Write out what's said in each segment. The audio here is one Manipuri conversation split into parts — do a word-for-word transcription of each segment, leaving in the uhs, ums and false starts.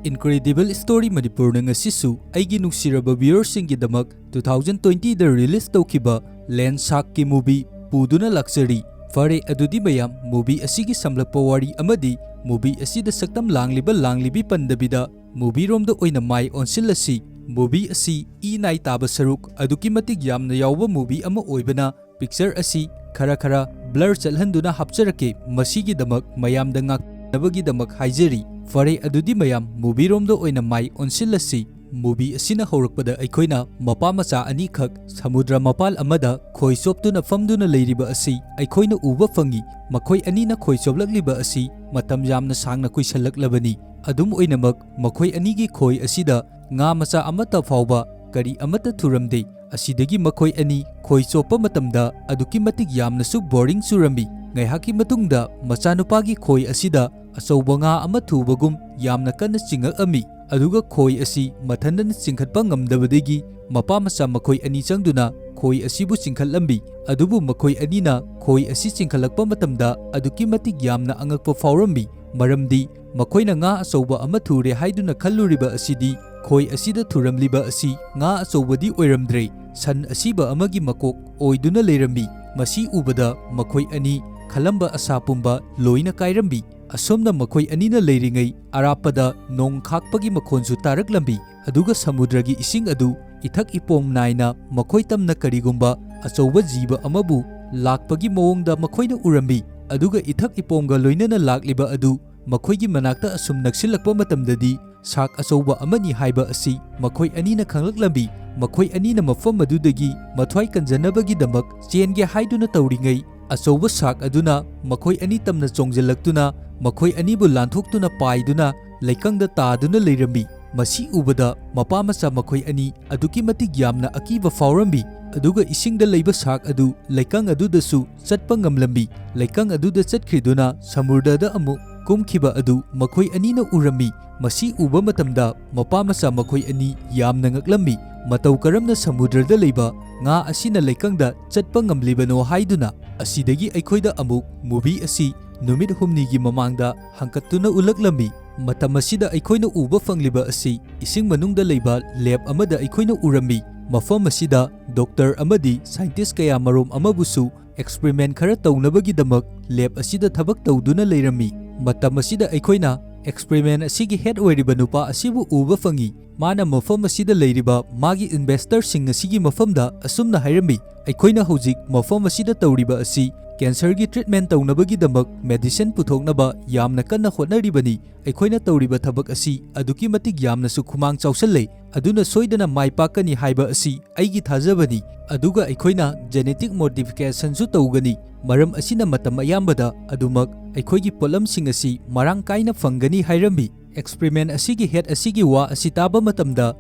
Incredible Story ꯃꯅꯤꯄꯨꯔꯅ ꯉꯁꯤꯁꯨ ꯑꯩꯒꯤ ꯅꯨꯡꯁꯤꯔꯕ viewerꯁꯤꯡꯒꯤꯗꯃꯛ two thousand twentyꯗ release ꯇꯧꯈꯤꯕ Lion Sharkꯀꯤ movie ꯄꯨꯗꯨꯅ ꯂꯥꯛꯆꯔꯤ꯫ ꯐꯔꯦ, ꯑꯗꯨꯗꯤ ꯃꯌꯥꯝ, movie ꯑꯁꯤꯒꯤ ꯁꯝꯂꯞꯄ ꯋꯥꯔꯤ ꯑꯃꯗꯤ movie ꯑꯁꯤꯗ ꯁꯛꯇꯝ ꯂꯥꯡꯂꯤꯕ ꯂꯥꯡꯂꯤꯕꯤ ꯄꯟꯗꯕꯤꯗ movieꯔꯣꯝꯗ ꯑꯣꯏꯅ ꯃꯥꯏ ꯑꯣꯟꯁꯤꯜꯂꯁꯤ꯫ Movie ꯑꯁꯤ ꯏ ꯅꯥꯏ ꯇꯥꯕ ꯁꯔꯨꯛ ꯑꯗꯨꯛꯀꯤ ꯃꯇꯤꯛ ꯌꯥꯝꯅ ꯌꯥꯎꯕ movie ꯑꯃ ꯑꯣꯏꯕꯅ picture ꯑꯁꯤ ꯈꯔ ꯈꯔ blur ꯆꯠꯍꯟꯗꯨꯅ ꯍꯥꯞꯆꯔꯛꯀꯦ꯫ ꯃꯁꯤꯒꯤꯗꯃꯛ ꯃꯌꯥꯝꯗ ꯉꯥꯛꯅꯕꯒꯤꯗꯃꯛ ꯍꯥꯏꯖꯔꯤ꯫ ꯐꯔꯦ, ꯑꯗꯨꯗꯤ ꯃꯌꯥꯝ, movieꯔꯣꯝꯗ ꯑꯣꯏꯅ ꯃꯥꯏ ꯑꯣꯟꯁꯤꯜꯂꯁꯤ꯫ Movie ꯑꯁꯤꯅ ꯍꯧꯔꯛꯄꯗ ꯑꯩꯈꯣꯏꯅ ꯃꯄꯥ ꯃꯆꯥ ꯑꯅꯤꯈꯛ ꯁꯃꯨꯗ꯭ꯔ ꯃꯄꯥꯜ ꯑꯃꯗ ꯈꯣꯏ ꯆꯣꯞꯇꯨꯅ ꯐꯝꯗꯨꯅ ꯂꯩꯔꯤꯕ ꯑꯁꯤ ꯑꯩꯈꯣꯏꯅ ꯎꯕ ꯐꯪꯏ꯫ ꯃꯈꯣꯏ ꯑꯅꯤꯅ ꯈꯣꯏ ꯆꯣꯞꯂꯛꯂꯤꯕ ꯑꯁꯤ ꯃꯇꯝ ꯌꯥꯝꯅ ꯁꯥꯡꯅ ꯀꯨꯏꯁꯜꯂꯛꯂꯕꯅꯤ꯫ ꯑꯗꯨꯝ ꯑꯣꯏꯅꯃꯛ, ꯃꯈꯣꯏ ꯑꯅꯤꯒꯤ ꯈꯣꯏ ꯑꯁꯤꯗ ꯉꯥ ꯃꯆꯥ ꯑꯃꯠꯇ ꯐꯥꯎꯕ ꯀꯔꯤ ꯑꯃꯠꯇ ꯊꯨꯔꯝꯗꯦ꯫ ꯑꯁꯤꯗꯒꯤ ꯃꯈꯣꯏ ꯑꯅꯤ ꯈꯣꯏ ꯆꯣꯞꯄ ꯃꯇꯝꯗ ꯑꯗꯨꯛꯀꯤ ꯃꯇꯤꯛ ꯌꯥꯝꯅꯁꯨ boring ꯆꯨꯔꯝꯃꯤ꯫ ꯉꯥꯏꯍꯥꯛꯀꯤ ꯃꯇꯨꯡꯗ ꯃꯆꯥꯅꯨꯄꯥꯒꯤ ꯈꯣꯏ ꯑꯁꯤꯗ ꯑꯆꯧꯕ ꯉꯥ ꯑꯃ ꯊꯨꯕꯒꯨꯝ ꯌꯥꯝꯅ ꯀꯟꯅ ꯆꯤꯡꯉꯛꯑꯝꯃꯤ꯫ ꯑꯗꯨꯒ ꯈꯣꯏ ꯑꯁꯤ ꯃꯊꯟꯗꯅ ꯆꯤꯡꯈꯠꯄ ꯉꯝꯗꯕꯗꯒꯤ ꯃꯄꯥ ꯃꯆꯥ ꯃꯈꯣꯏ ꯑꯅꯤ ꯆꯪꯗꯨꯅ ꯈꯣꯏ ꯑꯁꯤꯕꯨ ꯆꯤꯡꯈꯠꯂꯝꯃꯤ꯫ ꯑꯗꯨꯕꯨ ꯃꯈꯣꯏ ꯑꯅꯤꯅ ꯈꯣꯏ ꯑꯁꯤ ꯆꯤꯡꯈꯠꯂꯛꯄ ꯃꯇꯝꯗ ꯑꯗꯨꯛꯀꯤ ꯃꯇꯤꯛ ꯌꯥꯝꯅ ꯑꯉꯛꯄ ꯐꯥꯎꯔꯝꯃꯤ, ꯃꯔꯝꯗꯤ ꯃꯈꯣꯏꯅ ꯉꯥ ꯑꯆꯧꯕ ꯑꯃ ꯊꯨꯔꯦ ꯍꯥꯏꯗꯨꯅ ꯈꯜꯂꯨꯔꯤꯕ ꯑꯁꯤꯗꯤ ꯈꯣꯏ ꯑꯁꯤꯗ ꯊꯨꯔꯝꯂꯤꯕ ꯑꯁꯤ ꯉꯥ ꯑꯆꯧꯕꯗꯤ ꯑꯣꯏꯔꯝꯗ꯭ꯔꯦ, ꯁꯟ ꯑꯁꯤꯕ ꯑꯃꯒꯤ ꯃꯀꯣꯛ ꯑꯣꯏꯗꯨꯅ ꯂꯩꯔꯝꯃꯤ꯫ ꯃꯁꯤ ꯎꯕꯗ ꯃꯈꯣꯏ ꯑꯅꯤ ꯈꯜꯂꯝꯕ ꯑꯁꯥ ꯄꯨꯝꯕ ꯂꯣꯏꯅ ꯀꯥꯏꯔꯝꯃꯤ꯫ ꯑꯁꯣꯝꯅ ꯃꯈꯣꯏ ꯑꯅꯤꯅ ꯂꯩꯔꯤꯉꯩ ꯑꯔꯥꯞꯄꯗ ꯅꯣꯡ ꯈꯥꯛꯄꯒꯤ ꯃꯈꯣꯟꯁꯨ ꯇꯥꯔꯛꯂꯝꯃꯤ, ꯑꯗꯨꯒ ꯁꯃꯨꯗ꯭ꯔꯒꯤ ꯏꯁꯤꯡ ꯑꯗꯨ ꯏꯊꯛ ꯏꯄꯣꯝ ꯅꯥꯏꯅ ꯃꯈꯣꯏ ꯇꯝꯅ ꯀꯔꯤꯒꯨꯝꯕ ꯑꯆꯧꯕ ꯖꯤꯕ ꯑꯃꯕꯨ ꯂꯥꯛꯄꯒꯤ ꯃꯑꯣꯡꯗ ꯃꯈꯣꯏꯅ ꯎꯔꯝꯃꯤ꯫ ꯑꯗꯨꯒ ꯏꯊꯛ ꯏꯄꯣꯝꯒ ꯂꯣꯏꯅꯅ ꯂꯥꯛꯂꯤꯕ ꯑꯗꯨ ꯃꯈꯣꯏꯒꯤ ꯃꯅꯥꯛꯇ ꯑꯁꯨꯝ ꯅꯛꯁꯤꯜꯂꯛꯄ ꯃꯇꯝꯗꯗꯤ shark ꯑꯆꯧꯕ ꯑꯃꯅꯤ ꯍꯥꯏꯕ ꯑꯁꯤ ꯃꯈꯣꯏ ꯑꯅꯤꯅ ꯈꯪꯂꯛꯂꯝꯃꯤ꯫ ꯃꯈꯣꯏ ꯑꯅꯤꯅ ꯃꯐꯝ ꯑꯗꯨꯗꯒꯤ ꯃꯊ꯭ꯋꯥꯏ ꯀꯟꯖꯅꯕꯒꯤꯗꯃꯛ ꯆꯦꯟꯒꯦ ꯍꯥꯏꯗꯨꯅ ꯇꯧꯔꯤꯉꯩ, ꯑꯆꯧꯕ shark ꯑꯗꯨꯅ ꯃꯈꯣꯏ ꯑꯅꯤ ꯇꯝꯅ ꯆꯣꯡꯖꯜꯂꯛꯇꯨꯅ ꯃꯈꯣꯏ ꯑꯅꯤꯕꯨ ꯂꯥꯟꯊꯣꯛꯇꯨꯅ ꯄꯥꯏꯗꯨꯅ ꯂꯩꯀꯪꯗ ꯇꯥꯗꯨꯅ ꯂꯩꯔꯝꯃꯤ꯫ ꯃꯁꯤ ꯎꯕꯗ ꯃꯄꯥ ꯃꯆꯥ ꯃꯈꯣꯏ ꯑꯅꯤ ꯑꯗꯨꯛꯀꯤ ꯃꯇꯤꯛ ꯌꯥꯝꯅ ꯑꯀꯤꯕ ꯐꯥꯎꯔꯝꯃꯤ, ꯑꯗꯨꯒ ꯏꯁꯤꯡꯗ ꯂꯩꯕ shark ꯑꯗꯨ ꯂꯩꯀꯪ ꯑꯗꯨꯗꯁꯨ ꯆꯠꯄ ꯉꯝꯂꯝꯃꯤ꯫ ꯂꯩꯀꯪ ꯑꯗꯨꯗ ꯆꯠꯈ꯭ꯔꯤꯗꯨꯅ ꯁꯃꯨꯗ꯭ꯔꯗ ꯑꯃꯨꯛ ꯀꯨꯝꯈꯤꯕ ꯑꯗꯨ ꯃꯈꯣꯏ ꯑꯅꯤꯅ ꯎꯔꯝꯃꯤ꯫ ꯃꯁꯤ ꯎꯕ ꯃꯇꯝꯗ ꯃꯄꯥ ꯃꯆꯥ ꯃꯈꯣꯏ ꯑꯅꯤ ꯌꯥꯝꯅ ꯉꯛꯂꯝꯃꯤ꯫ ꯃꯇꯧ ꯀꯔꯝꯅ ꯁꯃꯨꯗ꯭ꯔꯗ ꯂꯩꯕ ꯉꯥ ꯑꯁꯤꯅ ꯂꯩꯀꯪꯗ ꯆꯠꯄ ꯉꯝꯂꯤꯕꯅꯣ ꯍꯥꯏꯗꯨꯅ꯫ ꯑꯁꯤꯗꯒꯤ ꯑꯩꯈꯣꯏꯗ ꯑꯃꯨꯛ movie ꯑꯁꯤ ꯅꯨꯃꯤꯠ ꯍꯨꯝꯅꯤꯒꯤ ꯃꯃꯥꯡꯗ ꯍꯪꯀꯠꯇꯨꯅ ꯎꯠꯂꯛꯂꯝꯃꯤ꯫ ꯃꯇꯝ ꯑꯁꯤꯗ ꯑꯩꯈꯣꯏꯅ ꯎꯕ ꯐꯪꯂꯤꯕ ꯑꯁꯤ ꯏꯁꯤꯡ ꯃꯅꯨꯡꯗ ꯂꯩꯕ ꯂꯦꯕ ꯑꯃꯗ ꯑꯩꯈꯣꯏꯅ ꯎꯔꯝꯃꯤ꯫ ꯃꯐꯝ ꯑꯁꯤꯗ ꯗꯣꯛꯇꯔ ꯑꯃꯗꯤ ꯁꯥꯏꯟꯇꯤꯁ ꯀꯌꯥ ꯃꯔꯨꯝ ꯑꯃꯕꯨꯁꯨ ꯑꯦꯛꯁꯄꯔꯤꯃꯦꯟ ꯈꯔ ꯇꯧꯅꯕꯒꯤꯗꯃꯛ ꯂꯦꯕ ꯑꯁꯤꯗ ꯊꯕꯛ ꯇꯧꯗꯨꯅ ꯂꯩꯔꯝꯃꯤ꯫ ꯃꯇꯝ ꯑꯁꯤꯗ ꯑꯩꯈꯣꯏꯅ ꯑꯦꯛꯁꯄꯔꯤꯃꯦꯟ ꯑꯁꯤꯒꯤ ꯍꯦꯗ ꯑꯣꯏꯔꯤꯕ ꯅꯨꯄꯥ ꯑꯁꯤꯕꯨ ꯎꯕ ꯐꯪꯏ꯫ ꯃꯥꯅ ꯃꯐꯝ ꯑꯁꯤꯗ ꯂꯩꯔꯤꯕ ꯃꯥꯒꯤ ꯏꯟꯚꯦꯁꯇꯔꯁꯤꯡ ꯑꯁꯤꯒꯤ ꯃꯐꯝꯗ ꯑꯁꯨꯝꯅ ꯍꯥꯏꯔꯝꯃꯤ, "ꯑꯩꯈꯣꯏꯅ ꯍꯧꯖꯤꯛ ꯃꯐꯝ ꯑꯁꯤꯗ ꯇꯧꯔꯤꯕ ꯑꯁꯤ ꯀꯦꯟꯁꯔꯒꯤ ꯇ꯭ꯔꯤꯠꯃꯦꯟ ꯇꯧꯅꯕꯒꯤꯗꯃꯛ ꯃꯦꯗꯤꯁꯤꯟ ꯄꯨꯊꯣꯛꯅꯕ ꯌꯥꯝꯅ ꯀꯟꯅ ꯍꯣꯠꯅꯔꯤꯕꯅꯤ꯫ ꯑꯩꯈꯣꯏꯅ ꯇꯧꯔꯤꯕ ꯊꯕꯛ ꯑꯁꯤ ꯑꯗꯨꯛꯀꯤ ꯃꯇꯤꯛ ꯌꯥꯝꯅꯁꯨ ꯈꯨꯃꯥꯡ ꯆꯥꯎꯁꯜꯂꯦ, ꯑꯗꯨꯅ ꯁꯣꯏꯗꯅ ꯃꯥꯏ ꯄꯥꯛꯀꯅꯤ ꯍꯥꯏꯕ ꯑꯁꯤ ꯑꯩꯒꯤ ꯊꯥꯖꯕꯅꯤ꯫ ꯑꯗꯨꯒ ꯑꯩꯈꯣꯏꯅ ꯖꯦꯅꯦꯇꯤꯛ ꯃꯣꯗꯤꯐꯤꯀꯦꯁꯟꯁꯨ ꯇꯧꯒꯅꯤ꯫ ꯃꯔꯝ ꯑꯁꯤꯅ ꯃꯇꯝ ꯑꯌꯥꯝꯕꯗ ꯑꯗꯨꯃꯛ ꯑꯩꯈꯣꯏꯒꯤ ꯄꯣꯠꯂꯝꯁꯤꯡ ꯑꯁꯤ ꯃꯔꯥꯡ ꯀꯥꯏꯅ ꯐꯪꯒꯅꯤ" ꯍꯥꯏꯔꯝꯃꯤ꯫ ꯑꯦꯛꯁꯄꯔꯤꯃꯦꯟ ꯑꯁꯤꯒꯤ ꯍꯦꯗ ꯑꯁꯤꯒꯤ ꯋꯥ ꯑꯁꯤ ꯇꯥꯕ ꯃꯇꯝꯗ,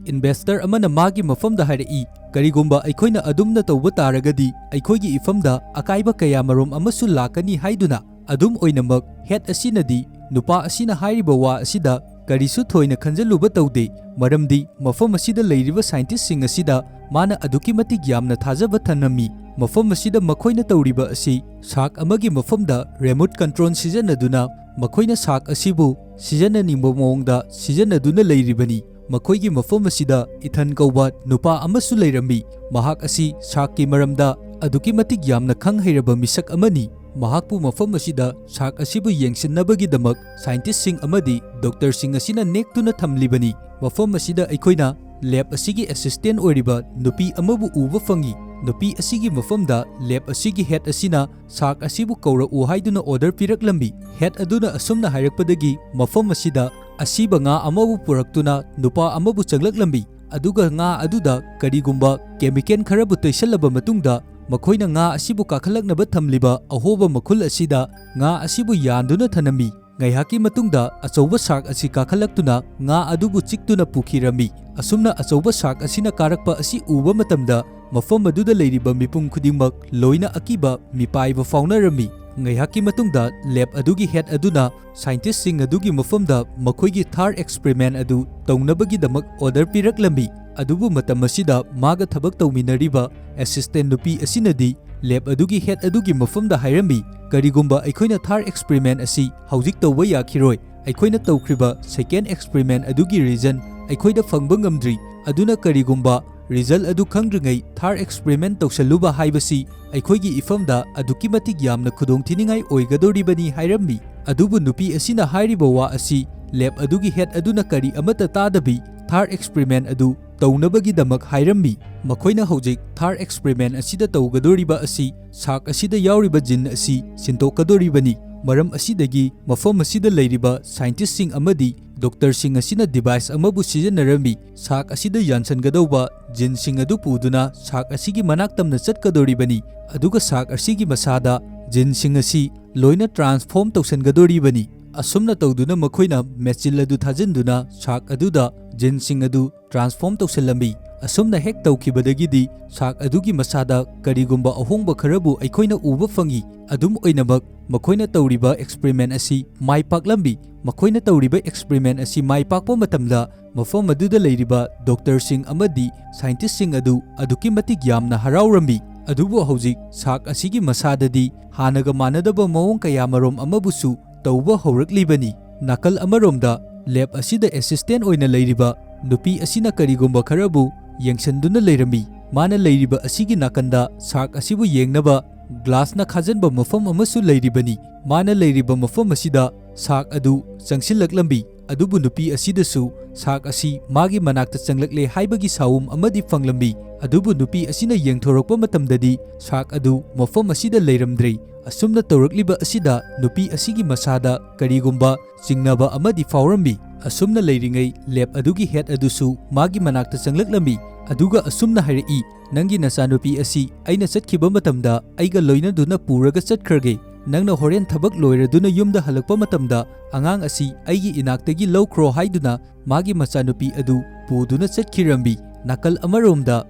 ꯏꯟꯚꯦꯁꯇꯔ ꯑꯃꯅ ꯃꯥꯒꯤ ꯃꯐꯝꯗ ꯍꯥꯏꯔꯛꯏ, "ꯀꯔꯤꯒꯨꯝꯕ ꯑꯩꯈꯣꯏꯅ ꯑꯗꯨꯝꯅ ꯇꯧꯕ ꯇꯥꯔꯒꯗꯤ, ꯑꯩꯈꯣꯏꯒꯤ ꯏꯐꯝꯗ ꯑꯀꯥꯏꯕ ꯀꯌꯥꯃꯔꯨꯝ ꯑꯃꯁꯨ ꯂꯥꯛꯀꯅꯤ" ꯍꯥꯏꯗꯨꯅ꯫ ꯑꯗꯨꯝ ꯑꯣꯏꯅꯃꯛ, ꯍꯦꯗ ꯑꯁꯤꯅꯗꯤ ꯅꯨꯄꯥ ꯑꯁꯤꯅ ꯍꯥꯏꯔꯤꯕ ꯋꯥ ꯑꯁꯤꯗ ꯀꯔꯤꯁꯨ ꯊꯣꯏꯅ ꯈꯟꯖꯜꯂꯨꯕ ꯇꯧꯗꯦ, ꯃꯔꯝꯗꯤ ꯃꯐꯝ ꯑꯁꯤꯗ ꯂꯩꯔꯤꯕ ꯁꯥꯏꯟꯇꯤꯁꯁꯤꯡ ꯑꯁꯤꯗ ꯃꯥꯅ ꯑꯗꯨꯛꯀꯤ ꯃꯇꯤꯛ ꯌꯥꯝꯅ ꯊꯥꯖꯕ ꯊꯝꯂꯝꯃꯤ꯫ ꯃꯐꯝ ꯑꯁꯤꯗ ꯃꯈꯣꯏꯅ ꯇꯧꯔꯤꯕ ꯑꯁꯤ ꯁꯥꯔꯛ ꯑꯃꯒꯤ ꯃꯐꯝꯗ ꯔꯤꯃꯣꯠ ꯀꯟꯇ꯭ꯔꯣꯜ ꯁꯤꯖꯤꯟꯅꯗꯨꯅ ꯃꯈꯣꯏꯅ ꯁꯥꯔꯛ ꯑꯁꯤꯕꯨ ꯁꯤꯖꯤꯟꯅꯅꯤꯡꯕ ꯃꯑꯣꯡꯗ ꯁꯤꯖꯤꯟꯅꯗꯨꯅ ꯂꯩꯔꯤꯕꯅꯤ꯫ ꯃꯈꯣꯏꯒꯤ ꯃꯐꯝ ꯑꯁꯤꯗ ꯏꯊꯟ ꯀꯧꯕ ꯅꯨꯄꯥ ꯑꯃꯁꯨ ꯂꯩꯔꯝꯃꯤ꯫ ꯃꯍꯥꯛ ꯑꯁꯤ ꯁꯥꯔꯛꯀꯤ ꯃꯔꯝꯗ ꯑꯗꯨꯛꯀꯤ ꯃꯇꯤꯛ ꯌꯥꯝꯅ ꯈꯪ ꯍꯩꯔꯕ ꯃꯤꯁꯛ ꯑꯃꯅꯤ꯫ ꯃꯍꯥꯛꯄꯨ ꯃꯐꯝ ꯑꯁꯤꯗ ꯁꯥꯔꯛ ꯑꯁꯤꯕꯨ ꯌꯦꯡꯁꯤꯟꯅꯕꯒꯤꯗꯃꯛ ꯁꯥꯏꯟꯇꯤꯁꯁꯤꯡ ꯑꯃꯗꯤ ꯗꯣꯛꯇꯔꯁꯤꯡ ꯑꯁꯤꯅ ꯅꯦꯛꯇꯨꯅ ꯊꯝꯂꯤꯕꯅꯤ꯫ ꯃꯐꯝ ꯑꯁꯤꯗ ꯑꯩꯈꯣꯏꯅ ꯂꯦꯕ ꯑꯁꯤꯒꯤ ꯑꯦꯁꯤꯁꯇꯦꯟ ꯑꯣꯏꯔꯤꯕ ꯅꯨꯄꯤ ꯑꯃꯕꯨ ꯎꯕ ꯐꯪꯏ꯫ ꯅꯨꯄꯤ ꯑꯁꯤꯒꯤ ꯃꯐꯝꯗ ꯂꯦꯕ ꯑꯁꯤꯒꯤ ꯍꯦꯗ ꯑꯁꯤꯅ ꯁꯥꯔꯛ ꯑꯁꯤꯕꯨ ꯀꯧꯔꯛꯎ ꯍꯥꯏꯗꯨꯅ ꯑꯣꯔꯗꯔ ꯄꯤꯔꯛꯂꯝꯃꯤ꯫ ꯍꯦꯗ ꯑꯗꯨꯅ ꯑꯁꯨꯝꯅ ꯍꯥꯏꯔꯛꯄꯗꯒꯤ ꯃꯐꯝ ꯑꯁꯤꯗ ꯑꯁꯤꯕ ꯉꯥ ꯑꯃꯕꯨ ꯄꯨꯔꯛꯇꯨꯅ ꯅꯨꯄꯥ ꯑꯃꯕꯨ ꯆꯪꯂꯛꯂꯝꯃꯤ꯫ ꯑꯗꯨꯒ ꯉꯥ ꯑꯗꯨꯗ ꯀꯔꯤꯒꯨꯝꯕ ꯀꯦꯃꯤꯀꯦꯜ ꯈꯔꯕꯨ ꯇꯩꯁꯜꯂꯕ ꯃꯇꯨꯡꯗ, ꯃꯈꯣꯏꯅ ꯉꯥ ꯑꯁꯤꯕꯨ ꯀꯥꯈꯠꯂꯛꯅꯕ ꯊꯝꯂꯤꯕ ꯑꯍꯣꯕ ꯃꯈꯨꯜ ꯑꯁꯤꯗ ꯉꯥ ꯑꯁꯤꯕꯨ ꯌꯥꯟꯗꯨꯅ ꯊꯅꯝꯃꯤ꯫ ꯉꯥꯏꯍꯥꯛꯀꯤ ꯃꯇꯨꯡꯗ ꯑꯆꯧꯕ ꯁꯥꯔꯛ ꯑꯁꯤ ꯀꯥꯈꯠꯂꯛꯇꯨꯅ ꯉꯥ ꯑꯗꯨꯕꯨ ꯆꯤꯛꯇꯨꯅ ꯄꯨꯈꯤꯔꯝꯃꯤ꯫ ꯑꯁꯨꯝꯅ ꯑꯆꯧꯕ ꯁꯥꯔꯛ ꯑꯁꯤꯅ ꯀꯥꯔꯛꯄ ꯑꯁꯤ ꯎꯕ ꯃꯇꯝꯗ, ꯃꯐꯝ ꯑꯗꯨꯗ ꯂꯩꯔꯤꯕ ꯃꯤꯄꯨꯝ ꯈꯨꯗꯤꯡꯃꯛ ꯂꯣꯏꯅ ꯑꯀꯤꯕ ꯃꯤꯄꯥꯏꯕ ꯐꯥꯎꯅꯔꯝꯃꯤ꯫ ꯉꯥꯏꯍꯥꯛꯀꯤ ꯃꯇꯨꯡꯗ ꯂꯦꯕ ꯑꯗꯨꯒꯤ ꯍꯦꯗ ꯑꯗꯨꯅ ꯁꯥꯏꯟꯇꯤꯁꯁꯤꯡ ꯑꯗꯨꯒꯤ ꯃꯐꯝꯗ ꯃꯈꯣꯏꯒꯤ ꯊꯥꯔꯗ ꯑꯦꯛꯁꯄꯔꯤꯃꯦꯟ ꯑꯗꯨ ꯇꯧꯅꯕꯒꯤꯗꯃꯛ ꯑꯣꯔꯗꯔ ꯄꯤꯔꯛꯂꯝꯃꯤ꯫ ꯑꯗꯨꯕꯨ ꯃꯇꯝ ꯑꯁꯤꯗ ꯃꯥꯒ ꯊꯕꯛ ꯇꯧꯃꯤꯟꯅꯔꯤꯕ ꯑꯦꯁꯤꯁꯇꯦꯟ ꯅꯨꯄꯤ ꯑꯁꯤꯅꯗꯤ ꯂꯦꯕ ꯑꯗꯨꯒꯤ ꯍꯦꯗ ꯑꯗꯨꯒꯤ ꯃꯐꯝꯗ ꯍꯥꯏꯔꯝꯃꯤ, "ꯀꯔꯤꯒꯨꯝꯕ ꯑꯩꯈꯣꯏꯅ ꯊꯥꯔꯗ ꯑꯦꯛꯁꯄꯔꯤꯃꯦꯟ ꯑꯁꯤ ꯍꯧꯖꯤꯛ ꯇꯧꯕ ꯌꯥꯈꯤꯔꯣꯏ, ꯑꯩꯈꯣꯏꯅ ꯇꯧꯈ꯭ꯔꯤꯕ second experiment ꯑꯗꯨꯒꯤ result ꯑꯩꯈꯣꯏꯗ ꯐꯪꯕ ꯉꯝꯗ꯭ꯔꯤ꯫ ꯑꯗꯨꯅ ꯀꯔꯤꯒꯨꯝꯕ result ꯑꯗꯨ ꯈꯪꯗ꯭ꯔꯤꯉꯩ third experiment ꯇꯧꯁꯜꯂꯨꯕ ꯍꯥꯏꯕꯁꯤ ꯑꯩꯈꯣꯏꯒꯤ ꯏꯐꯝꯗ ꯑꯗꯨꯛꯀꯤ ꯃꯇꯤꯛ ꯌꯥꯝꯅ ꯈꯨꯗꯣꯡꯊꯤꯅꯤꯡꯉꯥꯏ ꯑꯣꯏꯒꯗꯧꯔꯤꯕꯅꯤ ꯍꯥꯏꯔꯝꯃꯤ꯫ ꯑꯗꯨꯕꯨ ꯅꯨꯄꯤ ꯑꯁꯤꯅ ꯍꯥꯏꯔꯤꯕ ꯋꯥ ꯑꯁꯤ lab ꯑꯗꯨꯒꯤ head ꯑꯗꯨꯅ ꯀꯔꯤ ꯑꯃꯠꯇ ꯇꯥꯗꯕꯤ third experiment ꯑꯗꯨ ꯇꯧꯅꯕꯒꯤꯗꯃꯛ ꯍꯥꯏꯔꯝꯃꯤ꯫ ꯃꯈꯣꯏꯅ ꯍꯧꯖꯤꯛ third experiment ꯑꯁꯤꯗ ꯇꯧꯒꯗꯧꯔꯤꯕ ꯑꯁꯤ shark ꯑꯁꯤꯗ ꯌꯥꯎꯔꯤꯕ gene ꯑꯁꯤ ꯁꯤꯟꯗꯣꯛꯀꯗꯧꯔꯤꯕꯅꯤ꯫ ꯃꯔꯝ ꯑꯁꯤꯗꯒꯤ ꯃꯐꯝ ꯑꯁꯤꯗ ꯂꯩꯔꯤꯕ scientistꯁꯤꯡ ꯑꯃꯗꯤ doctorꯁꯤꯡ ꯑꯁꯤꯅ device ꯑꯃꯕꯨ ꯁꯤꯖꯤꯟꯅꯔꯝꯃꯤ꯫ Shark ꯑꯁꯤꯗ ꯌꯥꯟꯁꯤꯟꯒꯗꯧꯕ geneꯁꯤꯡ ꯑꯗꯨ ꯄꯨꯗꯨꯅ shark ꯑꯁꯤꯒꯤ ꯃꯅꯥꯛ ꯇꯝꯅ ꯆꯠꯀꯗꯧꯔꯤꯕꯅꯤ꯫ ꯑꯗꯨꯒ shark ꯑꯁꯤꯒꯤ ꯃꯁꯥꯗ geneꯁꯤꯡ ꯑꯁꯤ ꯂꯣꯏꯅ transform ꯇꯧꯁꯤꯟꯒꯗꯧꯔꯤꯕꯅꯤ꯫ ꯑꯁꯨꯝꯅ ꯇꯧꯗꯨꯅ ꯃꯈꯣꯏꯅ machine ꯑꯗꯨ ꯊꯥꯖꯤꯟꯗꯨꯅ shark ꯑꯗꯨꯗ geneꯁꯤꯡ ꯑꯗꯨ transform ꯇꯧꯁꯤꯜꯂꯝꯃꯤ꯫ ꯑꯁꯨꯝꯅ ꯍꯦꯛ ꯇꯧꯈꯤꯕꯗꯒꯤꯗꯤ shark ꯑꯗꯨꯒꯤ ꯃꯁꯥꯗ ꯀꯔꯤꯒꯨꯝꯕ ꯑꯍꯣꯡꯕ ꯈꯔꯕꯨ ꯑꯩꯈꯣꯏꯅ ꯎꯕ ꯐꯪꯏ꯫ ꯑꯗꯨꯝ ꯑꯣꯏꯅꯃꯛ, ꯃꯈꯣꯏꯅ ꯇꯧꯔꯤꯕ experiment ꯑꯁꯤ ꯃꯥꯏ ꯄꯥꯛꯂꯝꯃꯤ꯫ ꯃꯈꯣꯏꯅ ꯇꯧꯔꯤꯕ experiment ꯑꯁꯤ ꯃꯥꯏ ꯄꯥꯛꯄ ꯃꯇꯝꯗ ꯃꯐꯝ ꯑꯗꯨꯗ ꯂꯩꯔꯤꯕ doctorꯁꯤꯡ ꯑꯃꯗꯤ scientistꯁꯤꯡ ꯑꯗꯨ ꯑꯗꯨꯛꯀꯤ ꯃꯇꯤꯛ ꯌꯥꯝꯅ ꯍꯔꯥꯎꯔꯝꯃꯤ꯫ ꯑꯗꯨꯕꯨ ꯍꯧꯖꯤꯛ shark ꯑꯁꯤꯒꯤ ꯃꯁꯥꯗꯗꯤ ꯍꯥꯟꯅꯒ ꯃꯥꯟꯅꯗꯕ ꯃꯑꯣꯡ ꯀꯌꯥꯃꯔꯣꯝ ꯑꯃꯕꯨꯁꯨ ꯇꯧꯕ ꯍꯧꯔꯛꯂꯤꯕꯅꯤ꯫ ꯅꯥꯀꯜ ꯑꯃꯔꯣꯝꯗ lab ꯑꯁꯤꯗ assistant ꯑꯣꯏꯅ ꯂꯩꯔꯤꯕ ꯅꯨꯄꯤ ꯑꯁꯤꯅ ꯀꯔꯤꯒꯨꯝꯕ ꯈꯔꯕꯨ ꯌꯦꯡꯁꯤꯟꯗꯨꯅ ꯂꯩꯔꯝꯃꯤ꯫ ꯃꯥꯅ ꯂꯩꯔꯤꯕ ꯑꯁꯤꯒꯤ ꯅꯥꯀꯟꯗ shark ꯑꯁꯤꯕꯨ ꯌꯦꯡꯅꯕ glassꯅ ꯈꯥꯖꯤꯟꯕ ꯃꯐꯝ ꯑꯃꯁꯨ ꯂꯩꯔꯤꯕꯅꯤ꯫ ꯃꯥꯅ ꯂꯩꯔꯤꯕ ꯃꯐꯝ ꯑꯁꯤꯗ shark ꯑꯗꯨ ꯆꯪꯁꯤꯜꯂꯛꯂꯝꯃꯤ꯫ ꯑꯗꯨꯕꯨ ꯅꯨꯄꯤ ꯑꯁꯤꯗꯁꯨ shark ꯑꯁꯤ ꯃꯥꯒꯤ ꯃꯅꯥꯛꯇ ꯆꯪꯂꯛꯂꯦ ꯍꯥꯏꯕꯒꯤ ꯁꯥꯎꯝ ꯑꯃꯗꯤ ꯐꯪꯂꯝꯃꯤ꯫ ꯑꯗꯨꯕꯨ ꯅꯨꯄꯤ ꯑꯁꯤꯅ ꯌꯦꯡꯊꯣꯔꯛꯄ ꯃꯇꯝꯗꯗꯤ shark ꯑꯗꯨ ꯃꯐꯝ ꯑꯁꯤꯗ ꯂꯩꯔꯝꯗ꯭ꯔꯦ꯫ ꯑꯁꯨꯝꯅ ꯇꯧꯔꯛꯂꯤꯕ ꯑꯁꯤꯗ ꯅꯨꯄꯤ ꯑꯁꯤꯒꯤ ꯃꯁꯥꯗ ꯀꯔꯤꯒꯨꯝꯕ ꯆꯤꯡꯅꯕ ꯑꯃꯗꯤ ꯐꯥꯎꯔꯝꯃꯤ꯫ ꯑꯁꯨꯝꯅ ꯂꯩꯔꯤꯉꯩ lab ꯑꯗꯨꯒꯤ head ꯑꯗꯨꯁꯨ ꯃꯥꯒꯤ ꯃꯅꯥꯛꯇ ꯆꯪꯂꯛꯂꯝꯃꯤ꯫ ꯑꯗꯨꯒ ꯑꯁꯨꯝꯅ ꯍꯥꯏꯔꯛꯏ, "ꯅꯪꯒꯤ ꯅꯆꯥꯅꯨꯄꯤ ꯑꯁꯤ ꯑꯩꯅ ꯆꯠꯈꯤꯕ ꯃꯇꯝꯗ ꯑꯩꯒ ꯂꯣꯏꯅꯗꯨꯅ ꯄꯨꯔꯒ ꯆꯠꯈ꯭ꯔꯒꯦ꯫ ꯅꯪꯅ ꯍꯣꯔꯦꯟ ꯊꯕꯛ ꯂꯣꯏꯔꯗꯨꯅ ꯌꯨꯝꯗ ꯍꯜꯂꯛꯄ ꯃꯇꯝꯗ ꯑꯉꯥꯡ ꯑꯁꯤ ꯑꯩꯒꯤ ꯏꯅꯥꯛꯇꯒꯤ ꯂꯧꯈ꯭ꯔꯣ" ꯍꯥꯏꯗꯨꯅ ꯃꯥꯒꯤ ꯃꯆꯥꯅꯨꯄꯤ ꯑꯗꯨ ꯄꯨꯗꯨꯅ ꯆꯠꯈꯤꯔꯝꯃꯤ꯫ ꯅꯥꯀꯜ ꯑꯃꯔꯣꯝꯗ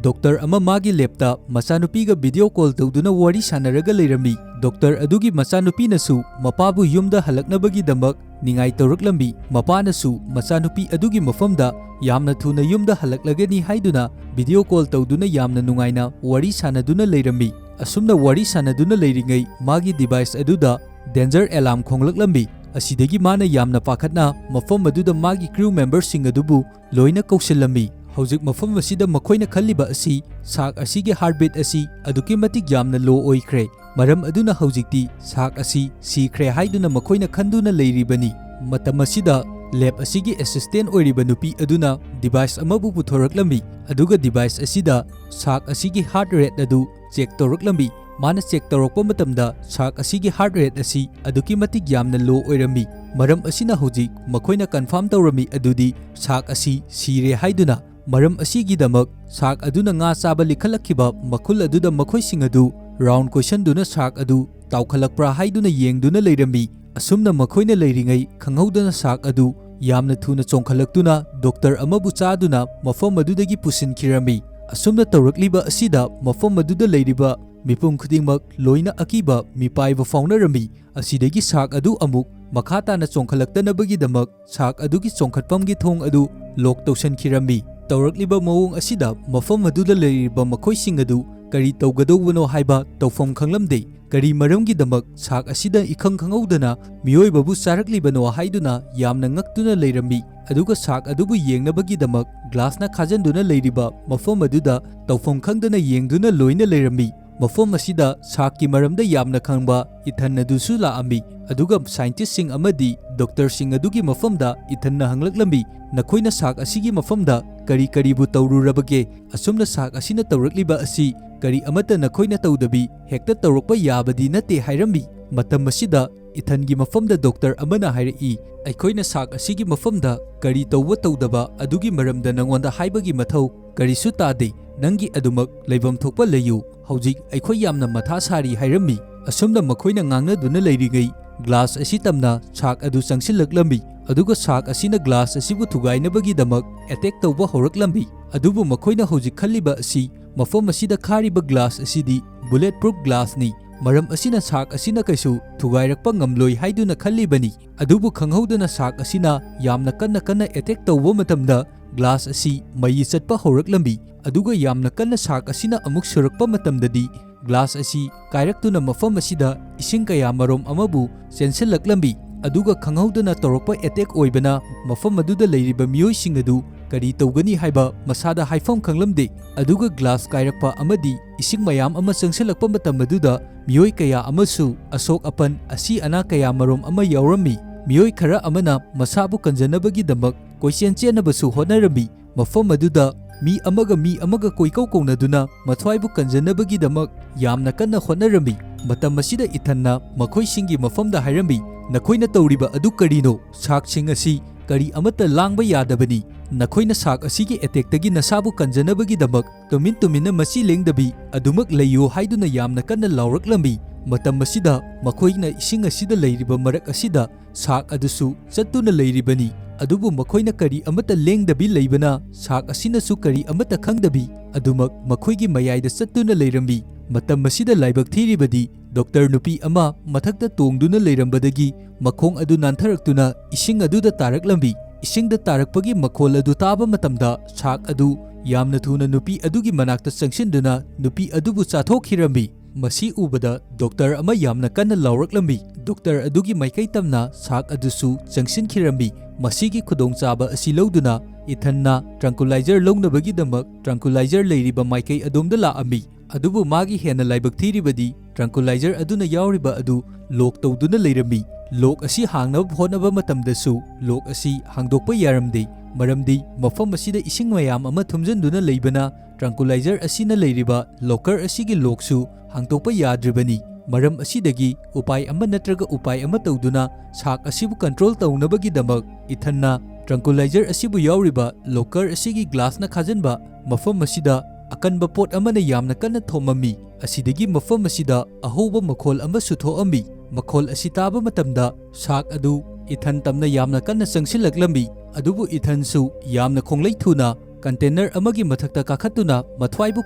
doctor ꯑꯃ ꯃꯥꯒꯤ labꯇ ꯃꯆꯥꯅꯨꯄꯤꯒ video call ꯇꯧꯗꯨꯅ ꯋꯥꯔꯤ ꯁꯥꯟꯅꯔꯒ ꯂꯩꯔꯝꯃꯤ꯫ Doctor ꯑꯗꯨꯒꯤ ꯃꯆꯥꯅꯨꯄꯤꯅꯁꯨ ꯃꯄꯥꯕꯨ ꯌꯨꯝꯗ ꯍꯜꯂꯛꯅꯕꯒꯤꯗꯃꯛ ꯅꯤꯡꯉꯥꯏ ꯇꯧꯔꯛꯂꯝꯃꯤ꯫ ꯃꯄꯥꯅꯁꯨ ꯃꯆꯥꯅꯨꯄꯤ ꯑꯗꯨꯒꯤ ꯃꯐꯝꯗ ꯌꯥꯝꯅ ꯊꯨꯅ ꯌꯨꯝꯗ ꯍꯜꯂꯛꯂꯒꯅꯤ ꯍꯥꯏꯗꯨꯅ video call ꯇꯧꯗꯨꯅ ꯌꯥꯝꯅ ꯅꯨꯡꯉꯥꯏꯅ ꯋꯥꯔꯤ ꯁꯥꯟꯅꯗꯨꯅ ꯂꯩꯔꯝꯃꯤ꯫ ꯑꯁꯨꯝꯅ ꯋꯥꯔꯤ ꯁꯥꯟꯅꯗꯨꯅ ꯂꯩꯔꯤꯉꯩ ꯃꯥꯒꯤ device ꯑꯗꯨꯗ danger alarm ꯈꯣꯡꯂꯛꯂꯝꯃꯤ꯫ ꯑꯁꯤꯗꯒꯤ ꯃꯥꯅ ꯌꯥꯝꯅ ꯄꯥꯈꯠꯅ ꯃꯐꯝ ꯑꯗꯨꯗ ꯃꯥꯒꯤ crew memberꯁꯤꯡ ꯑꯗꯨꯕꯨ ꯂꯣꯏꯅ ꯀꯧꯁꯤꯜꯂꯝꯃꯤ꯫ ꯍꯧꯖꯤꯛ ꯃꯐꯝ ꯑꯁꯤꯗ ꯃꯈꯣꯏꯅ ꯈꯜꯂꯤꯕ ꯑꯁꯤ shark ꯑꯁꯤꯒꯤ heartbeat ꯑꯁꯤ ꯑꯗꯨꯛꯀꯤ ꯃꯇꯤꯛ ꯌꯥꯝꯅ low ꯑꯣꯏꯈ꯭ꯔꯦ, ꯃꯔꯝ ꯑꯗꯨꯅ ꯍꯧꯖꯤꯛꯇꯤ shark ꯑꯁꯤ ꯁꯤꯈ꯭ꯔꯦ ꯍꯥꯏꯗꯨꯅ ꯃꯈꯣꯏꯅ ꯈꯟꯗꯨꯅ ꯂꯩꯔꯤꯕꯅꯤ꯫ ꯃꯇꯝ ꯑꯁꯤꯗ lab ꯑꯁꯤꯒꯤ assistant ꯑꯣꯏꯔꯤꯕ ꯅꯨꯄꯤ ꯑꯗꯨꯅ device ꯑꯃꯕꯨ ꯄꯨꯊꯣꯔꯛꯂꯝꯃꯤ, ꯑꯗꯨꯒ device ꯑꯁꯤꯗ shark ꯑꯁꯤꯒꯤ heart rate ꯑꯗꯨ check ꯇꯧꯔꯛꯂꯝꯃꯤ꯫ ꯃꯥꯅ check ꯇꯧꯔꯛꯄ ꯃꯇꯝꯗ shark ꯑꯁꯤꯒꯤ heart rate ꯑꯁꯤ ꯑꯗꯨꯛꯀꯤ ꯃꯇꯤꯛ ꯌꯥꯝꯅ low ꯑꯣꯏꯔꯝꯃꯤ꯫ ꯃꯔꯝ ꯑꯁꯤꯅ ꯍꯧꯖꯤꯛ ꯃꯈꯣꯏꯅ confirm ꯇꯧꯔꯝꯃꯤ ꯑꯗꯨꯗꯤ shark ꯑꯁꯤ ꯁꯤꯔꯦ ꯍꯥꯏꯗꯨꯅ꯫ ꯃꯔꯝ ꯑꯁꯤꯒꯤꯗꯃꯛ shark ꯑꯗꯨꯅ ꯉꯥ ꯆꯥꯕ ꯂꯤꯈꯠꯂꯛꯈꯤꯕ ꯃꯈꯨꯜ ꯑꯗꯨꯗ ꯃꯈꯣꯏꯁꯤꯡ ꯑꯗꯨ round ꯀꯣꯏꯁꯟꯗꯨꯅ shark ꯑꯗꯨ ꯇꯥꯎꯈꯠꯂꯛꯄ꯭ꯔꯥ ꯍꯥꯏꯗꯨꯅ ꯌꯦꯡꯗꯨꯅ ꯂꯩꯔꯝꯃꯤ꯫ ꯑꯁꯨꯝꯅ ꯃꯈꯣꯏꯅ ꯂꯩꯔꯤꯉꯩ ꯈꯪꯍꯧꯗꯅ shark ꯑꯗꯨ ꯌꯥꯝꯅ ꯊꯨꯅ ꯆꯣꯡꯈꯠꯂꯛꯇꯨꯅ doctor ꯑꯃꯕꯨ ꯆꯥꯗꯨꯅ ꯃꯐꯝ ꯑꯗꯨꯗꯒꯤ ꯄꯨꯁꯤꯟꯈꯤꯔꯝꯃꯤ꯫ ꯑꯁꯨꯝꯅ ꯇꯧꯔꯛꯂꯤꯕ ꯑꯁꯤꯗ ꯃꯐꯝ ꯑꯗꯨꯗ ꯂꯩꯔꯤꯕ ꯃꯤꯄꯨꯝ ꯈꯨꯗꯤꯡꯃꯛ ꯂꯣꯏꯅ ꯑꯀꯤꯕ ꯃꯤꯄꯥꯏꯕ ꯐꯥꯎꯅꯔꯝꯃꯤ꯫ ꯑꯁꯤꯗꯒꯤ shark ꯑꯗꯨ ꯑꯃꯨꯛ ꯃꯈꯥ ꯇꯥꯅ ꯆꯣꯡꯈꯠꯂꯛꯇꯅꯕꯒꯤꯗꯃꯛ shark ꯑꯗꯨꯒꯤ ꯆꯣꯡꯈꯠꯐꯝꯒꯤ ꯊꯣꯡ ꯑꯗꯨ lock ꯇꯧꯁꯤꯟꯈꯤꯔꯝꯃꯤ꯫ ꯇꯧꯔꯛꯂꯤꯕ ꯃꯑꯣꯡ ꯑꯁꯤꯗ ꯃꯐꯝ ꯑꯗꯨꯗ ꯂꯩꯔꯤꯕ ꯃꯈꯣꯏꯁꯤꯡ ꯑꯗꯨ ꯀꯔꯤ ꯇꯧꯒꯗꯧꯕꯅꯣ ꯍꯥꯏꯕ ꯇꯧꯐꯝ ꯈꯪꯂꯝꯗꯦ꯫ ꯀꯔꯤ ꯃꯔꯝꯒꯤꯗꯃꯛ shark ꯑꯁꯤꯗ ꯏꯈꯪ ꯈꯪꯍꯧꯗꯅ ꯃꯤꯑꯣꯏꯕꯕꯨ ꯆꯥꯔꯛꯂꯤꯕꯅꯣ ꯍꯥꯏꯗꯨꯅ ꯌꯥꯝꯅ ꯉꯛꯇꯨꯅ ꯂꯩꯔꯝꯃꯤ꯫ ꯑꯗꯨꯒ shark ꯑꯗꯨꯕꯨ ꯌꯦꯡꯅꯕꯒꯤꯗꯃꯛ glassꯅ ꯈꯥꯖꯤꯟꯗꯨꯅ ꯂꯩꯔꯤꯕ ꯃꯐꯝ ꯑꯗꯨꯗ ꯇꯧꯐꯝ ꯈꯪꯗꯅ ꯌꯦꯡꯗꯨꯅ ꯂꯣꯏꯅ ꯂꯩꯔꯝꯃꯤ꯫ ꯃꯐꯝ ꯑꯁꯤꯗ sharkꯀꯤ ꯃꯔꯝꯗ ꯌꯥꯝꯅ ꯈꯪꯕ Ethan ꯑꯗꯨꯁꯨ ꯂꯥꯛꯑꯝꯃꯤ, ꯑꯗꯨꯒ scientistꯁꯤꯡ ꯑꯃꯗꯤ doctorꯁꯤꯡ ꯑꯗꯨꯒꯤ ꯃꯐꯝꯗ Ethanꯅ ꯍꯪꯂꯛꯂꯝꯃꯤ, "ꯅꯈꯣꯏꯅ shark ꯑꯁꯤꯒꯤ ꯃꯐꯝꯗ ꯀꯔꯤ ꯀꯔꯤꯕꯨ ꯇꯧꯔꯨꯔꯕꯒꯦ? ꯑꯁꯨꯝꯅ shark ꯑꯁꯤꯅ ꯇꯧꯔꯛꯂꯤꯕ ꯑꯁꯤ ꯀꯔꯤ ꯑꯃꯠꯇ ꯅꯈꯣꯏꯅ ꯇꯧꯗꯕꯤ ꯍꯦꯛꯇ ꯇꯧꯔꯛꯄ ꯌꯥꯕꯗꯤ ꯅꯠꯇꯦ" ꯍꯥꯏꯔꯝꯃꯤ꯫ ꯃꯇꯝ ꯑꯁꯤꯗ Ethanꯒꯤ ꯃꯐꯝꯗ doctor ꯑꯃꯅ ꯍꯥꯏꯔꯛꯏ, "ꯑꯩꯈꯣꯏꯅ shark ꯑꯁꯤꯒꯤ ꯃꯐꯝꯗ ꯀꯔꯤ ꯇꯧꯕ ꯇꯧꯗꯕ ꯑꯗꯨꯒꯤ ꯃꯔꯝꯗ ꯅꯉꯣꯟꯗ ꯍꯥꯏꯕꯒꯤ ꯃꯊꯧ ꯀꯔꯤꯁꯨ ꯇꯥꯗꯦ꯫ ꯅꯪꯒꯤ ꯑꯗꯨꯃꯛ ꯂꯩꯐꯝ ꯊꯣꯛꯄ ꯂꯩꯌꯨ꯫ ꯍꯧꯖꯤꯛ ꯑꯩꯈꯣꯏ ꯌꯥꯝꯅ ꯃꯊꯥ ꯁꯥꯔꯤ" ꯍꯥꯏꯔꯝꯃꯤ꯫ ꯑꯁꯨꯝꯅ ꯃꯈꯣꯏꯅ ꯉꯥꯡꯅꯗꯨꯅ ꯂꯩꯔꯤꯉꯩ glass ꯑꯁꯤ ꯇꯝꯅ shark ꯑꯗꯨ ꯆꯪꯁꯤꯜꯂꯛꯂꯝꯃꯤ, ꯑꯗꯨꯒ shark ꯑꯁꯤꯅ glass ꯑꯁꯤꯕꯨ ꯊꯨꯒꯥꯏꯅꯕꯒꯤꯗꯃꯛ attack ꯇꯧꯕ ꯍꯧꯔꯛꯂꯝꯃꯤ꯫ ꯑꯗꯨꯕꯨ ꯃꯈꯣꯏꯅ ꯍꯧꯖꯤꯛ ꯈꯜꯂꯤꯕ ꯑꯁꯤ ꯃꯐꯝ ꯑꯁꯤꯗ ꯈꯥꯔꯤꯕ glass ꯑꯁꯤꯗꯤ bullet proof glassꯅꯤ, ꯃꯔꯝ ꯑꯁꯤꯅ shark ꯑꯁꯤꯅ ꯀꯩꯁꯨ ꯊꯨꯒꯥꯏꯔꯛꯄ ꯉꯝꯂꯣꯏ ꯍꯥꯏꯗꯨꯅ ꯈꯜꯂꯤꯕꯅꯤ꯫ ꯑꯗꯨꯕꯨ ꯈꯪꯍꯧꯗꯅ shark ꯑꯁꯤꯅ ꯌꯥꯝꯅ ꯀꯟꯅ ꯀꯟꯅ attack ꯇꯧꯕ ꯃꯇꯝꯗ glass ꯑꯁꯤ ꯃꯩ ꯆꯠꯄ ꯍꯧꯔꯛꯂꯝꯃꯤ, ꯑꯗꯨꯒ ꯌꯥꯝꯅ ꯀꯟꯅ shark ꯑꯁꯤꯅ ꯑꯃꯨꯛ ꯁꯨꯔꯛꯄ ꯃꯇꯝꯗꯗꯤ glass ꯑꯁꯤ ꯀꯥꯏꯔꯛꯇꯨꯅ ꯃꯐꯝ ꯑꯁꯤꯗ ꯏꯁꯤꯡ ꯀꯌꯥ ꯃꯔꯨꯝ ꯑꯃꯕꯨ ꯆꯦꯟꯁꯤꯜꯂꯛꯂꯝꯃꯤ꯫ ꯑꯗꯨꯒ ꯈꯪꯍꯧꯗꯅ ꯇꯧꯔꯛꯄ ꯑꯦꯇꯦꯛ ꯑꯣꯏꯕꯅ ꯃꯐꯝ ꯑꯗꯨꯗ ꯂꯩꯔꯤꯕ ꯃꯤꯑꯣꯏꯁꯤꯡ ꯑꯗꯨ ꯀꯔꯤ ꯇꯧꯒꯅꯤ ꯍꯥꯏꯕ ꯃꯁꯥꯗ ꯍꯥꯏꯐꯝ ꯈꯪꯂꯝꯗꯦ꯫ ꯑꯗꯨꯒ ꯒ꯭ꯂꯥꯁ ꯀꯥꯏꯔꯛꯄ ꯑꯃꯗꯤ ꯏꯁꯤꯡ ꯃꯌꯥꯝ ꯑꯃ ꯆꯪꯁꯤꯜꯂꯛꯄ ꯃꯇꯝ ꯑꯗꯨꯗ ꯃꯤꯑꯣꯏ ꯀꯌꯥ ꯑꯃꯁꯨ ꯑꯁꯣꯛ ꯑꯄꯟ, ꯑꯁꯤ ꯑꯅꯥ ꯀꯌꯥ ꯃꯔꯨꯝ ꯑꯃ ꯌꯥꯎꯔꯝꯃꯤ꯫ ꯃꯤꯑꯣꯏ ꯈꯔ ꯑꯃꯅ ꯃꯁꯥꯕꯨ ꯀꯟꯖꯅꯕꯒꯤꯗꯃꯛ ꯀꯣꯏꯆꯦꯟ ꯆꯦꯟꯅꯕꯁꯨ ꯍꯣꯠꯅꯔꯝꯃꯤ꯫ ꯃꯐꯝ ꯑꯗꯨꯗ ꯃꯤ ꯑꯃꯒ ꯃꯤ ꯑꯃꯒ ꯀꯣꯏꯀꯧ ꯀꯧꯅꯗꯨꯅ ꯃꯊ꯭ꯋꯥꯏꯕꯨ ꯀꯟꯖꯅꯕꯒꯤꯗꯃꯛ ꯌꯥꯝꯅ ꯀꯟꯅ ꯍꯣꯠꯅꯔꯝꯃꯤ꯫ ꯃꯇꯝ ꯑꯁꯤꯗ ꯏꯊꯟꯅ ꯃꯈꯣꯏꯁꯤꯡꯒꯤ ꯃꯐꯝꯗ ꯍꯥꯏꯔꯝꯃꯤ, "ꯅꯈꯣꯏꯅ ꯇꯧꯔꯤꯕ ꯑꯗꯨ ꯀꯔꯤꯅꯣ? ꯁꯥꯛꯁꯤꯡ ꯑꯁꯤ ꯀꯔꯤ ꯑꯃꯠꯇ ꯂꯥꯡꯕ ꯌꯥꯗꯕꯅꯤ꯫ ꯅꯈꯣꯏꯅ ꯁꯥꯛ ꯑꯁꯤꯒꯤ ꯑꯦꯇꯦꯛꯇꯒꯤ ꯅꯁꯥꯕꯨ ꯀꯟꯖꯅꯕꯒꯤꯗꯃꯛ ꯇꯨꯃꯤꯟ ꯇꯨꯃꯤꯟꯅ ꯃꯁꯤ ꯂꯦꯡꯗꯕꯤ ꯑꯗꯨꯃꯛ ꯂꯩꯌꯨ" ꯍꯥꯏꯗꯨꯅ ꯌꯥꯝꯅ ꯀꯟꯅ ꯂꯥꯎꯔꯛꯂꯝꯃꯤ꯫ ꯃꯇꯝ ꯑꯁꯤꯗ ꯃꯈꯣꯏꯅ ꯏꯁꯤꯡ ꯑꯁꯤꯗ ꯂꯩꯔꯤꯕ ꯃꯔꯛ ꯑꯁꯤꯗ ꯁꯥꯛ ꯑꯗꯨꯁꯨ ꯆꯠꯇꯨꯅ ꯂꯩꯔꯤꯕꯅꯤ꯫ ꯑꯗꯨꯕꯨ ꯃꯈꯣꯏꯅ ꯀꯔꯤ ꯑꯃꯠꯇ ꯂꯦꯡꯗꯕꯤ ꯂꯩꯕꯅ, ꯁꯥꯛ ꯑꯁꯤꯅꯁꯨ ꯀꯔꯤ ꯑꯃꯠꯇ ꯈꯪꯗꯕꯤ ꯑꯗꯨꯃꯛ ꯃꯈꯣꯏꯒꯤ ꯃꯌꯥꯏꯗ ꯆꯠꯇꯨꯅ ꯂꯩꯔꯝꯃꯤ꯫ ꯃꯇꯝ ꯑꯁꯤꯗ ꯂꯥꯏꯕꯛ ꯊꯤꯔꯤꯕꯗꯤ ꯗꯣꯛꯇꯔ ꯅꯨꯄꯤ ꯑꯃ ꯃꯊꯛꯇ ꯇꯣꯡꯗꯨꯅ ꯂꯩꯔꯝꯕꯗꯒꯤ ꯃꯈꯣꯡ ꯑꯗꯨ ꯅꯥꯟꯊꯔꯛꯇꯨꯅ ꯏꯁꯤꯡ ꯑꯗꯨꯗ ꯇꯥꯔꯛꯂꯝꯃꯤ꯫ ꯏꯁꯤꯡꯗ ꯇꯥꯔꯛꯄꯒꯤ ꯃꯈꯣꯜ ꯑꯗꯨ ꯇꯥꯕ ꯃꯇꯝꯗ ꯁꯥꯛ ꯑꯗꯨ ꯌꯥꯝꯅ ꯊꯨꯅ ꯅꯨꯄꯤ ꯑꯗꯨꯒꯤ ꯃꯅꯥꯛꯇ ꯆꯪꯁꯤꯟꯗꯨꯅ ꯅꯨꯄꯤ ꯑꯗꯨꯕꯨ ꯆꯥꯊꯣꯛꯈꯤꯔꯝꯃꯤ꯫ ꯃꯁꯤ ꯎꯕꯗ ꯗꯣꯛꯇꯔ ꯑꯃ ꯌꯥꯝꯅ ꯀꯟꯅ ꯂꯥꯎꯔꯛꯂꯝꯃꯤ꯫ ꯗꯣꯛꯇꯔ ꯑꯗꯨꯒꯤ ꯃꯥꯏꯀꯩ ꯇꯝꯅ ꯁꯥꯛ ꯑꯗꯨꯁꯨ ꯆꯪꯁꯤꯟꯈꯤꯔꯝꯃꯤ꯫ ꯃꯁꯤꯒꯤ ꯈꯨꯗꯣꯡꯆꯥꯕ ꯑꯁꯤ ꯂꯧꯗꯨꯅ ꯏꯊꯟꯅ ꯇ꯭ꯔꯪꯀꯨꯂꯥꯏꯖꯔ ꯂꯧꯅꯕꯒꯤꯗꯃꯛ ꯇ꯭ꯔꯪꯀꯨꯂꯥꯏꯖꯔ ꯂꯩꯔꯤꯕ ꯃꯥꯏꯀꯩ ꯑꯗꯣꯝꯗ ꯂꯥꯛꯑꯝꯃꯤ꯫ ꯑꯗꯨꯕꯨ ꯃꯥꯒꯤ ꯍꯦꯟꯅ ꯂꯥꯏꯕꯛ ꯊꯤꯔꯤꯕꯗꯤ ꯇ꯭ꯔꯪꯀꯨꯂꯥꯏꯖꯔ ꯑꯗꯨꯅ ꯌꯥꯎꯔꯤꯕ ꯑꯗꯨ ꯂꯣꯛ ꯇꯧꯗꯨꯅ ꯂꯩꯔꯝꯃꯤ꯫ ꯂꯣꯛ ꯑꯁꯤ ꯍꯥꯡꯅꯕ ꯍꯣꯠꯅꯕ ꯃꯇꯝꯗꯁꯨ ꯂꯣꯛ ꯑꯁꯤ ꯍꯥꯡꯗꯣꯛꯄ ꯌꯥꯔꯝꯗꯦ, ꯃꯔꯝꯗꯤ ꯃꯐꯝ ꯑꯁꯤꯗ ꯏꯁꯤꯡ ꯃꯌꯥꯝ ꯑꯃ ꯊꯨꯝꯖꯤꯟꯗꯨꯅ ꯂꯩꯕꯅ ꯇ꯭ꯔꯪꯀꯨꯂꯥꯏꯖꯔ ꯑꯁꯤꯅ ꯂꯩꯔꯤꯕ ꯂꯣꯀꯔ ꯑꯁꯤꯒꯤ ꯂꯣꯛꯁꯨ ꯍꯥꯡꯗꯣꯛꯄ ꯌꯥꯗ꯭ꯔꯤꯕꯅꯤ꯫ ꯃꯔꯝ ꯑꯁꯤꯗꯒꯤ ꯎꯄꯥꯏ ꯑꯃ ꯅꯠꯇ꯭ꯔꯒ ꯎꯄꯥꯏ ꯑꯃ ꯇꯧꯗꯨꯅ ꯁꯥꯛ ꯑꯁꯤꯕꯨ ꯀꯟꯇ꯭ꯔꯣꯜ ꯇꯧꯅꯕꯒꯤꯗꯃꯛ ꯏꯊꯟꯅ ꯇ꯭ꯔꯪꯀꯨꯂꯥꯏꯖꯔ ꯑꯁꯤꯕꯨ ꯌꯥꯎꯔꯤꯕ ꯂꯣꯀꯔ ꯑꯁꯤꯒꯤ ꯒ꯭ꯂꯥꯁꯅ ꯈꯥꯖꯤꯟꯕ ꯃꯐꯝ ꯑꯁꯤꯗ ꯑꯀꯟꯕ ꯄꯣꯠ ꯑꯃꯅ ꯌꯥꯝꯅ ꯀꯟꯅ ꯊꯣꯝꯃꯝꯃꯤ꯫ ꯑꯁꯤꯗꯒꯤ ꯃꯐꯝ ꯑꯁꯤꯗ ꯑꯍꯧꯕ ꯃꯈꯣꯜ ꯑꯃꯁꯨ ꯊꯣꯛꯑꯝꯃꯤ꯫ ꯃꯈꯣꯜ ꯑꯁꯤ ꯇꯥꯕ ꯃꯇꯝꯗ ꯁꯥꯛ ꯑꯗꯨ ꯏꯊꯟ ꯇꯝꯅ ꯌꯥꯝꯅ ꯀꯟꯅ ꯆꯪꯁꯤꯜꯂꯛꯂꯝꯃꯤ꯫ ꯑꯗꯨꯕꯨ ꯏꯊꯟꯁꯨ ꯌꯥꯝꯅ ꯈꯣꯡꯂꯩ ꯊꯨꯅ ꯀꯟꯇꯦꯅꯔ ꯑꯃꯒꯤ ꯃꯊꯛꯇ ꯀꯥꯈꯠꯇꯨꯅ ꯃꯊ꯭ꯋꯥꯏꯕꯨ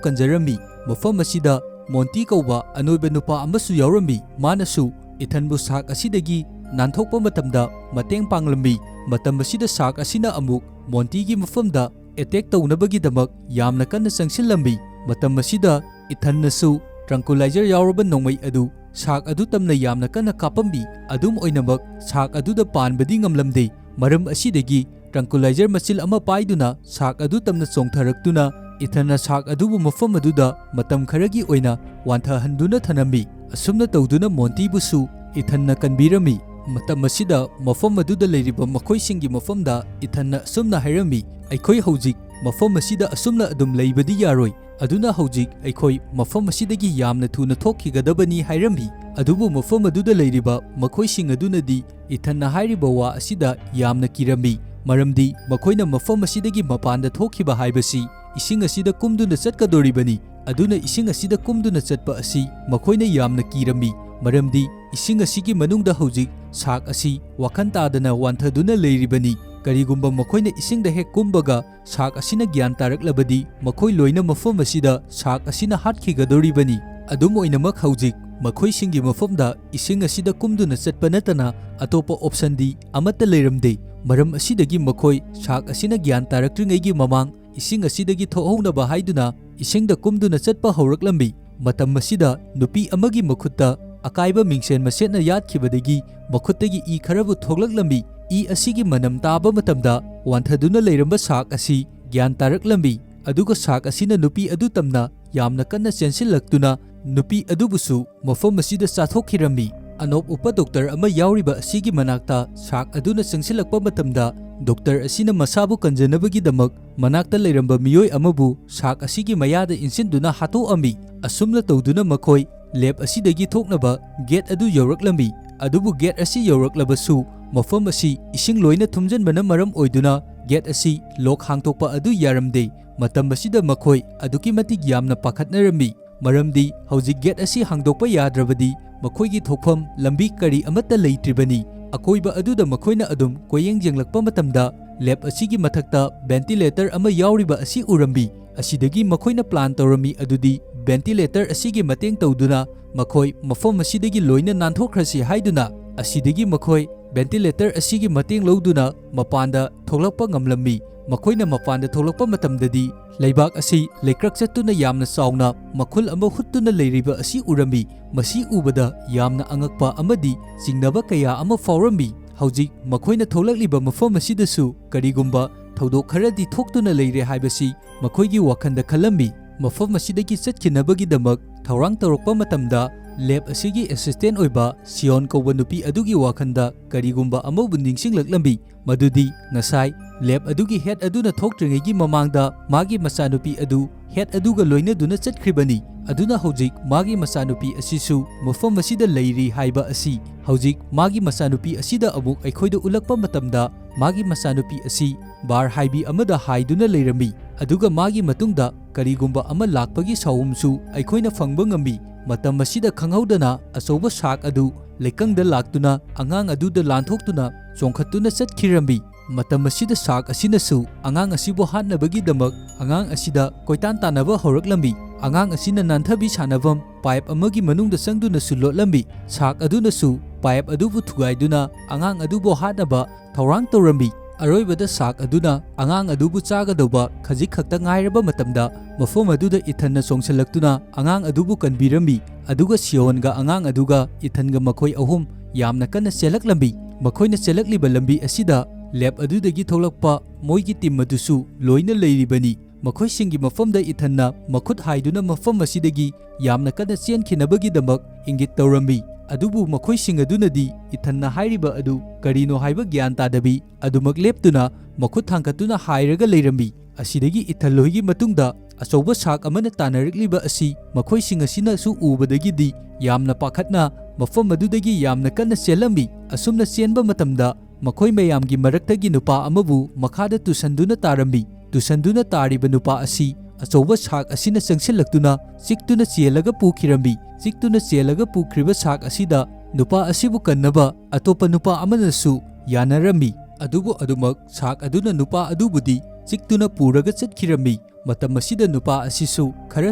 ꯀꯟꯖꯔꯝꯃꯤ꯫ ꯃꯐꯝ ꯑꯁꯤꯗ ꯃꯣꯟꯇꯤ ꯀꯧꯕ ꯑꯅꯣꯏꯕ ꯅꯨꯄꯥ ꯑꯃꯁꯨ ꯌꯥꯎꯔꯝꯃꯤ꯫ ꯃꯥꯅꯁꯨ ꯏꯊꯟꯕꯨ ꯁꯥꯛ ꯑꯁꯤꯗꯒꯤ ꯅꯥꯟꯊꯣꯛꯄ ꯃꯇꯝꯗ ꯃꯇꯦꯡ ꯄꯥꯡꯂꯝꯃꯤ꯫ ꯃꯇꯝ ꯑꯁꯤꯗ ꯁꯥꯛ ꯑꯁꯤꯅ ꯑꯃꯨꯛ ꯃꯣꯟꯇꯤꯒꯤ ꯃꯐꯝꯗ ꯑꯦꯇꯦꯛ ꯇꯧꯅꯕꯒꯤꯗꯃꯛ ꯌꯥꯝꯅ ꯀꯟꯅ ꯆꯪꯁꯤꯜꯂꯝꯃꯤ꯫ ꯃꯇꯝ ꯑꯁꯤꯗ ꯏꯊꯟꯅꯁꯨ ꯇ꯭ꯔꯪꯀꯨꯂꯥꯏꯖꯔ ꯌꯥꯎꯔꯕ ꯅꯣꯡꯃꯩ ꯑꯗꯨ ꯁꯥꯛ ꯑꯗꯨ ꯇꯝꯅ ꯌꯥꯝꯅ ꯀꯟꯅ ꯀꯥꯞꯄꯝꯃꯤ꯫ ꯑꯗꯨꯝ ꯑꯣꯏꯅꯃꯛ, ꯁꯥꯛ ꯑꯗꯨꯗ ꯄꯥꯟꯕꯗꯤ ꯉꯝꯂꯝꯗꯦ꯫ ꯃꯔꯝ ꯑꯁꯤꯗꯒꯤ tranquilizer ꯃꯆꯤꯜ ꯑꯃ ꯄꯥꯏꯗꯨꯅ ꯁꯥꯛ ꯑꯗꯨ ꯇꯝꯅ ꯆꯣꯡꯊꯔꯛꯇꯨꯅ ꯏꯊꯟꯅ ꯁꯥꯛ ꯑꯗꯨꯕꯨ ꯃꯐꯝ ꯑꯗꯨꯗ ꯃꯇꯝ ꯈꯔꯒꯤ ꯑꯣꯏꯅ ꯋꯥꯟꯊꯍꯟꯗꯨꯅ ꯊꯅꯝꯃꯤ꯫ ꯑꯁꯨꯝꯅ ꯇꯧꯗꯨꯅ ꯃꯣꯟꯇꯤꯕꯨꯁꯨ ꯏꯊꯟꯅ ꯀꯟꯕꯤꯔꯝꯃꯤ꯫ ꯃꯇꯝ ꯑꯁꯤꯗ ꯃꯐꯝ ꯑꯗꯨꯗ ꯂꯩꯔꯤꯕ ꯃꯈꯣꯏꯁꯤꯡꯒꯤ ꯃꯐꯝꯗ ꯏꯊꯟꯅ ꯑꯁꯨꯝꯅ ꯍꯥꯏꯔꯝꯃꯤ, "ꯑꯩꯈꯣꯏ ꯍꯧꯖꯤꯛ ꯃꯐꯝ ꯑꯁꯤꯗ ꯑꯁꯨꯝꯅ ꯑꯗꯨꯝ ꯂꯩꯕꯗꯤ ꯌꯥꯔꯣꯏ꯫ ꯑꯗꯨꯅ ꯍꯧꯖꯤꯛ ꯑꯩꯈꯣꯏ ꯃꯐꯝ ꯑꯁꯤꯗꯒꯤ ꯌꯥꯝꯅ ꯊꯨꯅ ꯊꯣꯛꯈꯤꯒꯗꯕꯅꯤ" ꯍꯥꯏꯔꯝꯃꯤ꯫ ꯑꯗꯨꯕꯨ ꯃꯐꯝ ꯑꯗꯨꯗ ꯂꯩꯔꯤꯕ ꯃꯈꯣꯏꯁꯤꯡ ꯑꯗꯨꯅꯗꯤ ꯏꯊꯟꯅ ꯍꯥꯏꯔꯤꯕ ꯋꯥ ꯑꯁꯤꯗ ꯌꯥꯝꯅ ꯀꯤꯔꯝꯃꯤ, ꯃꯔꯝꯗꯤ ꯃꯈꯣꯏꯅ ꯃꯐꯝ ꯑꯁꯤꯗꯒꯤ ꯃꯄꯥꯟꯗ ꯊꯣꯛꯈꯤꯕ ꯍꯥꯏꯕꯁꯤ ꯏꯁꯤꯡ ꯑꯁꯤꯗ ꯀꯨꯝꯗꯨꯅ ꯆꯠꯀꯗꯧꯔꯤꯕꯅꯤ꯫ ꯑꯗꯨꯅ ꯏꯁꯤꯡ ꯑꯁꯤꯗ ꯀꯨꯝꯗꯨꯅ ꯆꯠꯄ ꯑꯁꯤ ꯃꯈꯣꯏꯅ ꯌꯥꯝꯅ ꯀꯤꯔꯝꯃꯤ, ꯃꯔꯝꯗꯤ ꯏꯁꯤꯡ ꯑꯁꯤꯒꯤ ꯃꯅꯨꯡꯗ ꯍꯧꯖꯤꯛ ꯁꯥꯛ ꯑꯁꯤ ꯋꯥꯈꯜ ꯇꯥꯗꯅ ꯋꯥꯟꯊꯗꯨꯅ ꯂꯩꯔꯤꯕꯅꯤ꯫ ꯀꯔꯤꯒꯨꯝꯕ ꯃꯈꯣꯏꯅ ꯏꯁꯤꯡꯗ ꯍꯦꯛ ꯀꯨꯝꯕꯒ ꯁꯥꯛ ꯑꯁꯤꯅ ꯒ꯭ꯌꯥꯟ ꯇꯥꯔꯛꯂꯕꯗꯤ, ꯃꯈꯣꯏ ꯂꯣꯏꯅ ꯃꯐꯝ ꯑꯁꯤꯗ ꯁꯥꯛ ꯑꯁꯤꯅ ꯍꯥꯠꯈꯤꯒꯗꯧꯔꯤꯕꯅꯤ꯫ ꯑꯗꯨꯝ ꯑꯣꯏꯅꯃꯛ, ꯍꯧꯖꯤꯛ ꯃꯈꯣꯏꯁꯤꯡꯒꯤ ꯃꯐꯝꯗ ꯏꯁꯤꯡ ꯑꯁꯤꯗ ꯀꯨꯝꯗꯨꯅ ꯆꯠꯄ ꯅꯠꯇꯅ ꯑꯇꯣꯞꯄ ꯑꯣꯞꯁꯟꯗꯤ ꯑꯃꯠꯇ ꯂꯩꯔꯝꯗꯦ꯫ ꯃꯔꯝ ꯑꯁꯤꯗꯒꯤ ꯃꯈꯣꯏ ꯁꯥꯛ ꯑꯁꯤꯅ ꯒ꯭ꯌꯥꯟ ꯇꯥꯔꯛꯇ꯭ꯔꯤꯉꯩꯒꯤ ꯃꯃꯥꯡ ꯏꯁꯤꯡ ꯑꯁꯤꯗꯒꯤ ꯊꯣꯛꯍꯧꯅꯕ ꯍꯥꯏꯗꯨꯅ ꯏꯁꯤꯡꯗ ꯀꯨꯝꯗꯨꯅ ꯆꯠꯄ ꯍꯧꯔꯛꯂꯝꯃꯤ꯫ ꯃꯇꯝ ꯑꯁꯤꯗ ꯅꯨꯄꯤ ꯑꯃꯒꯤ ꯃꯈꯨꯠꯇ ꯑꯀꯥꯏꯕ ꯃꯤꯡꯁꯦꯟ ꯃꯁꯦꯠꯅ ꯌꯥꯠꯈꯤꯕꯗꯒꯤ ꯃꯈꯨꯠꯇꯒꯤ ꯏ ꯈꯔꯕꯨ ꯊꯣꯛꯂꯛꯂꯝꯃꯤ꯫ ꯏ ꯑꯁꯤꯒꯤ ꯃꯅꯝ ꯇꯥꯕ ꯃꯇꯝꯗ ꯋꯥꯟꯊꯗꯨꯅ ꯂꯩꯔꯝꯕ ꯁꯥꯛ ꯑꯁꯤ ꯒ꯭ꯌꯥꯟ ꯇꯥꯔꯛꯂꯝꯃꯤ꯫ ꯑꯗꯨꯒ ꯁꯥꯛ ꯑꯁꯤꯅ ꯅꯨꯄꯤ ꯑꯗꯨ ꯇꯝꯅ ꯌꯥꯝꯅ ꯀꯟꯅ ꯆꯦꯟꯁꯤꯜꯂꯛꯇꯨꯅ ꯅꯨꯄꯤ ꯑꯗꯨꯕꯨꯁꯨ ꯃꯐꯝ ꯑꯁꯤꯗ ꯆꯥꯊꯣꯛꯈꯤꯔꯝꯃꯤ꯫ ꯑꯅꯣꯞ ꯎꯞꯄ ꯗꯣꯛꯇꯔ ꯑꯃ ꯌꯥꯎꯔꯤꯕ ꯑꯁꯤꯒꯤ ꯃꯅꯥꯛꯇ ꯁꯥꯛ ꯑꯗꯨꯅ ꯆꯪꯁꯤꯜꯂꯛꯄ ꯃꯇꯝꯗ, ꯗꯣꯛꯇꯔ ꯑꯁꯤꯅ ꯃꯁꯥꯕꯨ ꯀꯟꯖꯅꯕꯒꯤꯗꯃꯛ ꯃꯅꯥꯛꯇ ꯂꯩꯔꯝꯕ ꯃꯤꯑꯣꯏ ꯑꯃꯕꯨ ꯁꯥꯛ ꯑꯁꯤꯒꯤ ꯃꯌꯥꯗ ꯏꯟꯁꯤꯟꯗꯨꯅ ꯍꯥꯠꯇꯣꯛꯑꯝꯃꯤ꯫ ꯑꯁꯨꯝꯅ ꯇꯧꯗꯨꯅ ꯃꯈꯣꯏ ꯂꯦꯕ ꯑꯁꯤꯗꯒꯤ ꯊꯣꯛꯅꯕ ꯒꯦꯠ ꯑꯗꯨ ꯌꯧꯔꯛꯂꯝꯃꯤ꯫ ꯑꯗꯨꯕꯨ ꯒꯦꯠ ꯑꯁꯤ ꯌꯧꯔꯛꯂꯕꯁꯨ ꯃꯐꯝ ꯑꯁꯤ ꯏꯁꯤꯡ ꯂꯣꯏꯅ ꯊꯨꯝꯖꯤꯟꯕꯅ ꯃꯔꯝ ꯑꯣꯏꯗꯨꯅ ꯒꯦꯠ ꯑꯁꯤ ꯂꯣꯛ ꯍꯥꯡꯗꯣꯛꯄ ꯑꯗꯨ ꯌꯥꯔꯝꯗꯦ꯫ ꯃꯇꯝ ꯑꯁꯤꯗ ꯃꯈꯣꯏ ꯑꯗꯨꯛꯀꯤ ꯃꯇꯤꯛ ꯌꯥꯝꯅ ꯄꯥꯈꯠꯅꯔꯝꯃꯤ꯫ ꯃꯔꯝꯗꯤ ꯍꯧꯖꯤꯛ ꯒꯦꯠ ꯑꯁꯤ ꯍꯥꯡꯗꯣꯛꯄ ꯌꯥꯗ꯭ꯔꯕꯗꯤ ꯃꯈꯣꯏꯒꯤ ꯊꯣꯛꯐꯝ ꯂꯝꯕꯤ ꯀꯔꯤ ꯑꯃꯠꯇ ꯂꯩꯇ꯭ꯔꯤꯕꯅꯤ꯫ ꯑꯀꯣꯏꯕ ꯑꯗꯨꯗ ꯃꯈꯣꯏꯅ ꯑꯗꯨꯝ ꯀꯣꯏꯌꯦꯡ ꯌꯦꯡꯂꯛꯄ ꯃꯇꯝꯗ ꯂꯦꯕ ꯑꯁꯤꯒꯤ ꯃꯊꯛꯇ ventilator ꯑꯃ ꯌꯥꯎꯔꯤꯕ ꯑꯁꯤ ꯎꯔꯝꯃꯤ꯫ ꯑꯁꯤꯗꯒꯤ ꯃꯈꯣꯏꯅ ꯄ꯭ꯂꯥꯟ ꯇꯧꯔꯝꯃꯤ ꯑꯗꯨꯗꯤ ventilator ꯑꯁꯤꯒꯤ ꯃꯇꯦꯡ ꯇꯧꯗꯨꯅ ꯃꯈꯣꯏ ꯃꯐꯝ ꯑꯁꯤꯗꯒꯤ ꯂꯣꯏꯅ ꯅꯥꯟꯊꯣꯛꯈ꯭ꯔꯁꯤ ꯍꯥꯏꯗꯨꯅ꯫ ꯑꯁꯤꯗꯒꯤ ꯃꯈꯣꯏ ventilator ꯑꯁꯤꯒꯤ ꯃꯇꯦꯡ ꯂꯧꯗꯨꯅ ꯃꯄꯥꯟꯗ ꯊꯣꯛꯂꯛꯄ ꯉꯝꯂꯝꯃꯤ꯫ ꯃꯈꯣꯏꯅ ꯃꯄꯥꯟꯗ ꯊꯣꯛꯂꯛꯄ ꯃꯇꯝꯗꯗꯤ ꯂꯩꯕꯥꯛ ꯑꯁꯤ ꯂꯩꯀ꯭ꯔꯛ ꯆꯠꯇꯨꯅ ꯌꯥꯝꯅ ꯆꯥꯎꯅ ꯃꯈꯨꯜ ꯑꯃ ꯍꯨꯠꯇꯨꯅ ꯂꯩꯔꯤꯕ ꯑꯁꯤ ꯎꯔꯝꯃꯤ꯫ ꯃꯁꯤ ꯎꯕꯗ ꯌꯥꯝꯅ ꯑꯉꯛꯄ ꯑꯃꯗꯤ ꯆꯤꯡꯅꯕ ꯀꯌꯥ ꯑꯃ ꯐꯥꯎꯔꯝꯃꯤ꯫ ꯍꯧꯖꯤꯛ ꯃꯈꯣꯏꯅ ꯊꯣꯛꯂꯛꯂꯤꯕ ꯃꯐꯝ ꯑꯁꯤꯗꯁꯨ ꯀꯔꯤꯒꯨꯝꯕ ꯊꯧꯗꯣꯛ ꯈꯔꯗꯤ ꯊꯣꯛꯇꯨꯅ ꯂꯩꯔꯦ ꯍꯥꯏꯕꯁꯤ ꯃꯈꯣꯏꯒꯤ ꯋꯥꯈꯜꯗ ꯈꯜꯂꯝꯃꯤ꯫ ꯃꯐꯝ ꯑꯁꯤꯗꯒꯤ ꯆꯠꯈꯤꯅꯕꯒꯤꯗꯃꯛ ꯊꯧꯔꯥꯡ ꯇꯧꯔꯛꯄ ꯃꯇꯝꯗ ꯂꯦꯕ ꯑꯁꯤꯒꯤ assistant ꯑꯣꯏꯕ ꯁꯤꯌꯣꯟ ꯀꯧꯕ ꯅꯨꯄꯤ ꯑꯗꯨꯒꯤ ꯋꯥꯈꯜꯗ ꯀꯔꯤꯒꯨꯝꯕ ꯑꯃꯕꯨ ꯅꯤꯡꯁꯤꯡꯂꯛꯂꯝꯃꯤ, ꯃꯗꯨꯗꯤ ꯉꯁꯥꯏ ꯂꯦꯕ ꯑꯗꯨꯒꯤ head ꯑꯗꯨꯅ ꯊꯣꯛꯇ꯭ꯔꯤꯉꯩꯒꯤ ꯃꯃꯥꯡꯗ ꯃꯥꯒꯤ ꯃꯆꯥꯅꯨꯄꯤ ꯑꯗꯨ head ꯑꯗꯨꯒ ꯂꯣꯏꯅꯗꯨꯅ ꯆꯠꯈ꯭ꯔꯤꯕꯅꯤ꯫ ꯑꯗꯨꯅ ꯍꯧꯖꯤꯛ ꯃꯥꯒꯤ ꯃꯆꯥꯅꯨꯄꯤ ꯑꯁꯤꯁꯨ ꯃꯐꯝ ꯑꯁꯤꯗ ꯂꯩꯔꯤ ꯍꯥꯏꯕ ꯑꯁꯤ ꯍꯧꯖꯤꯛ ꯃꯥꯒꯤ ꯃꯆꯥꯅꯨꯄꯤ ꯑꯁꯤꯗ ꯑꯃꯨꯛ ꯑꯩꯈꯣꯏꯗ ꯎꯠꯂꯛꯄ ꯃꯇꯝꯗ ꯃꯥꯒꯤ ꯃꯆꯥꯅꯨꯄꯤ ꯑꯁꯤ ꯕꯥꯔ ꯍꯥꯏꯕꯤ ꯑꯃꯗ ꯍꯥꯏꯗꯨꯅ ꯂꯩꯔꯝꯃꯤ꯫ ꯑꯗꯨꯒ ꯃꯥꯒꯤ ꯃꯇꯨꯡꯗ ꯀꯔꯤꯒꯨꯝꯕ ꯑꯃ ꯂꯥꯛꯄꯒꯤ ꯁꯥꯎꯍꯨꯝꯁꯨ ꯑꯩꯈꯣꯏꯅ ꯐꯪꯕ ꯉꯝꯃꯤ꯫ ꯃꯇꯝ ꯑꯁꯤꯗ ꯈꯪꯍꯧꯗꯅ ꯑꯆꯧꯕ ꯁꯥꯔꯛ ꯑꯗꯨ ꯂꯩꯀꯪꯗ ꯂꯥꯛꯇꯨꯅ ꯑꯉꯥꯡ ꯑꯗꯨꯗ ꯂꯥꯟꯊꯣꯛꯇꯨꯅ ꯆꯣꯡꯈꯠꯇꯨꯅ ꯆꯠꯈꯤꯔꯝꯃꯤ꯫ ꯃꯇꯝ ꯑꯁꯤꯗ ꯁꯥꯔꯛ ꯑꯁꯤꯅꯁꯨ ꯑꯉꯥꯡ ꯑꯁꯤꯕꯨ ꯍꯥꯠꯅꯕꯒꯤꯗꯃꯛ ꯑꯉꯥꯡ ꯑꯁꯤꯗ ꯀꯣꯏꯇꯥꯟ ꯇꯥꯟꯅꯕ ꯍꯧꯔꯛꯂꯝꯃꯤ꯫ ꯑꯉꯥꯡ ꯑꯁꯤꯅ ꯅꯥꯟꯊꯕꯤ ꯁꯥꯟꯅꯐꯝ ꯄꯥꯏꯞ ꯑꯃꯒꯤ ꯃꯅꯨꯡꯗ ꯆꯪꯗꯨꯅꯁꯨ ꯂꯣꯠꯂꯝꯃꯤ꯫ ꯁꯥꯔꯛ ꯑꯗꯨꯅꯁꯨ ꯄꯥꯏꯞ ꯑꯗꯨꯕꯨ ꯊꯨꯒꯥꯏꯗꯨꯅ ꯑꯉꯥꯡ ꯑꯗꯨꯕꯨ ꯍꯥꯠꯅꯕ ꯊꯧꯔꯥꯡ ꯇꯧꯔꯝꯃꯤ꯫ ꯑꯔꯣꯏꯕꯗ ꯁꯥꯔꯛ ꯑꯗꯨꯅ ꯑꯉꯥꯡ ꯑꯗꯨꯕꯨ ꯆꯥꯒꯗꯧꯕ ꯈꯖꯤꯛ ꯈꯛꯇ ꯉꯥꯏꯔꯕ ꯃꯇꯝꯗ ꯃꯐꯝ ꯑꯗꯨꯗ ꯏꯊꯟꯅ ꯆꯣꯡꯁꯤꯜꯂꯛꯇꯨꯅ ꯑꯉꯥꯡ ꯑꯗꯨꯕꯨ ꯀꯟꯕꯤꯔꯝꯃꯤ꯫ ꯑꯗꯨꯒ ꯁꯤꯌꯣꯟꯒ ꯑꯉꯥꯡ ꯑꯗꯨꯒ ꯏꯊꯟꯒ ꯃꯈꯣꯏ ꯑꯍꯨꯝ ꯌꯥꯝꯅ ꯀꯟꯅ ꯆꯦꯜꯂꯛꯂꯝꯃꯤ꯫ ꯃꯈꯣꯏꯅ ꯆꯦꯜꯂꯛꯂꯤꯕ ꯂꯝꯕꯤ ꯑꯁꯤꯗ ꯂꯦꯕ ꯑꯗꯨꯗꯒꯤ ꯊꯣꯛꯂꯛꯄ ꯃꯣꯏꯒꯤ ꯇꯤꯝ ꯑꯗꯨꯁꯨ ꯂꯣꯏꯅ ꯂꯩꯔꯤꯕꯅꯤ꯫ ꯃꯈꯣꯏꯁꯤꯡꯒꯤ ꯃꯐꯝꯗ ꯏꯊꯟꯅ ꯃꯈꯨꯠ ꯍꯥꯏꯗꯨꯅ ꯃꯐꯝ ꯑꯁꯤꯗꯒꯤ ꯌꯥꯝꯅ ꯀꯟꯅ ꯆꯦꯟꯈꯤꯅꯕꯒꯤꯗꯃꯛ ꯏꯪꯒꯤꯠ ꯇꯧꯔꯝꯃꯤ꯫ ꯑꯗꯨꯕꯨ ꯃꯈꯣꯏꯁꯤꯡ ꯑꯗꯨꯅꯗꯤ ꯏꯊꯟꯅ ꯍꯥꯏꯔꯤꯕ ꯑꯗꯨ ꯀꯔꯤꯅꯣ ꯍꯥꯏꯕ ꯒ꯭ꯌꯥꯟ ꯇꯥꯗꯕꯤ ꯑꯗꯨꯃꯛ ꯂꯦꯞꯇꯨꯅ ꯃꯈꯨꯠ ꯊꯥꯡꯒꯠꯇꯨꯅ ꯍꯥꯏꯔꯒ ꯂꯩꯔꯝꯃꯤ꯫ ꯑꯁꯤꯗꯒꯤ ꯏꯊꯟ ꯂꯣꯏꯒꯤ ꯃꯇꯨꯡꯗ ꯑꯆꯧꯕ ꯁꯥꯔꯛ ꯑꯃꯅ ꯇꯥꯟꯅꯔꯛꯂꯤꯕ ꯑꯁꯤ ꯃꯈꯣꯏꯁꯤꯡ ꯑꯁꯤꯅꯁꯨ ꯎꯕꯗꯒꯤꯗꯤ ꯌꯥꯝꯅ ꯄꯥꯈꯠꯅ ꯃꯐꯝ ꯑꯗꯨꯗꯒꯤ ꯌꯥꯝꯅ ꯀꯟꯅ ꯆꯦꯜꯂꯝꯃꯤ꯫ ꯑꯁꯨꯝꯅ ꯆꯦꯟꯕ ꯃꯇꯝꯗ ꯃꯈꯣꯏ ꯃꯌꯥꯝꯒꯤ ꯃꯔꯛꯇꯒꯤ ꯅꯨꯄꯥ ꯑꯃꯕꯨ ꯃꯈꯥꯗ ꯇꯨꯁꯟꯗꯨꯅ ꯇꯥꯔꯝꯃꯤ꯫ ꯇꯨꯁꯟꯗꯨꯅ ꯇꯥꯔꯤꯕ ꯅꯨꯄꯥ ꯑꯁꯤ ꯑꯆꯧꯕ ꯁꯥꯔꯛ ꯑꯁꯤꯅ ꯆꯪꯁꯤꯜꯂꯛꯇꯨꯅ ꯆꯤꯛꯇꯨꯅ ꯆꯦꯜꯂꯒ ꯄꯨꯈꯤꯔꯝꯃꯤ꯫ ꯆꯤꯛꯇꯨꯅ ꯆꯦꯜꯂꯒ ꯄꯨꯈ꯭ꯔꯤꯕ ꯁꯥꯔꯛ ꯑꯁꯤꯗ ꯅꯨꯄꯥ ꯑꯁꯤꯕꯨ ꯀꯟꯅꯕ ꯑꯇꯣꯞꯄ ꯅꯨꯄꯥ ꯑꯃꯅꯁꯨ ꯌꯥꯅꯔꯝꯃꯤ꯫ ꯑꯗꯨꯕꯨ ꯑꯗꯨꯃꯛ ꯁꯥꯔꯛ ꯑꯗꯨꯅ ꯅꯨꯄꯥ ꯑꯗꯨꯕꯨꯗꯤ ꯆꯤꯛꯇꯨꯅ ꯄꯨꯔꯒ ꯆꯠꯈꯤꯔꯝꯃꯤ꯫ ꯃꯇꯝ ꯑꯁꯤꯗ ꯅꯨꯄꯥ ꯑꯁꯤꯁꯨ ꯈꯔ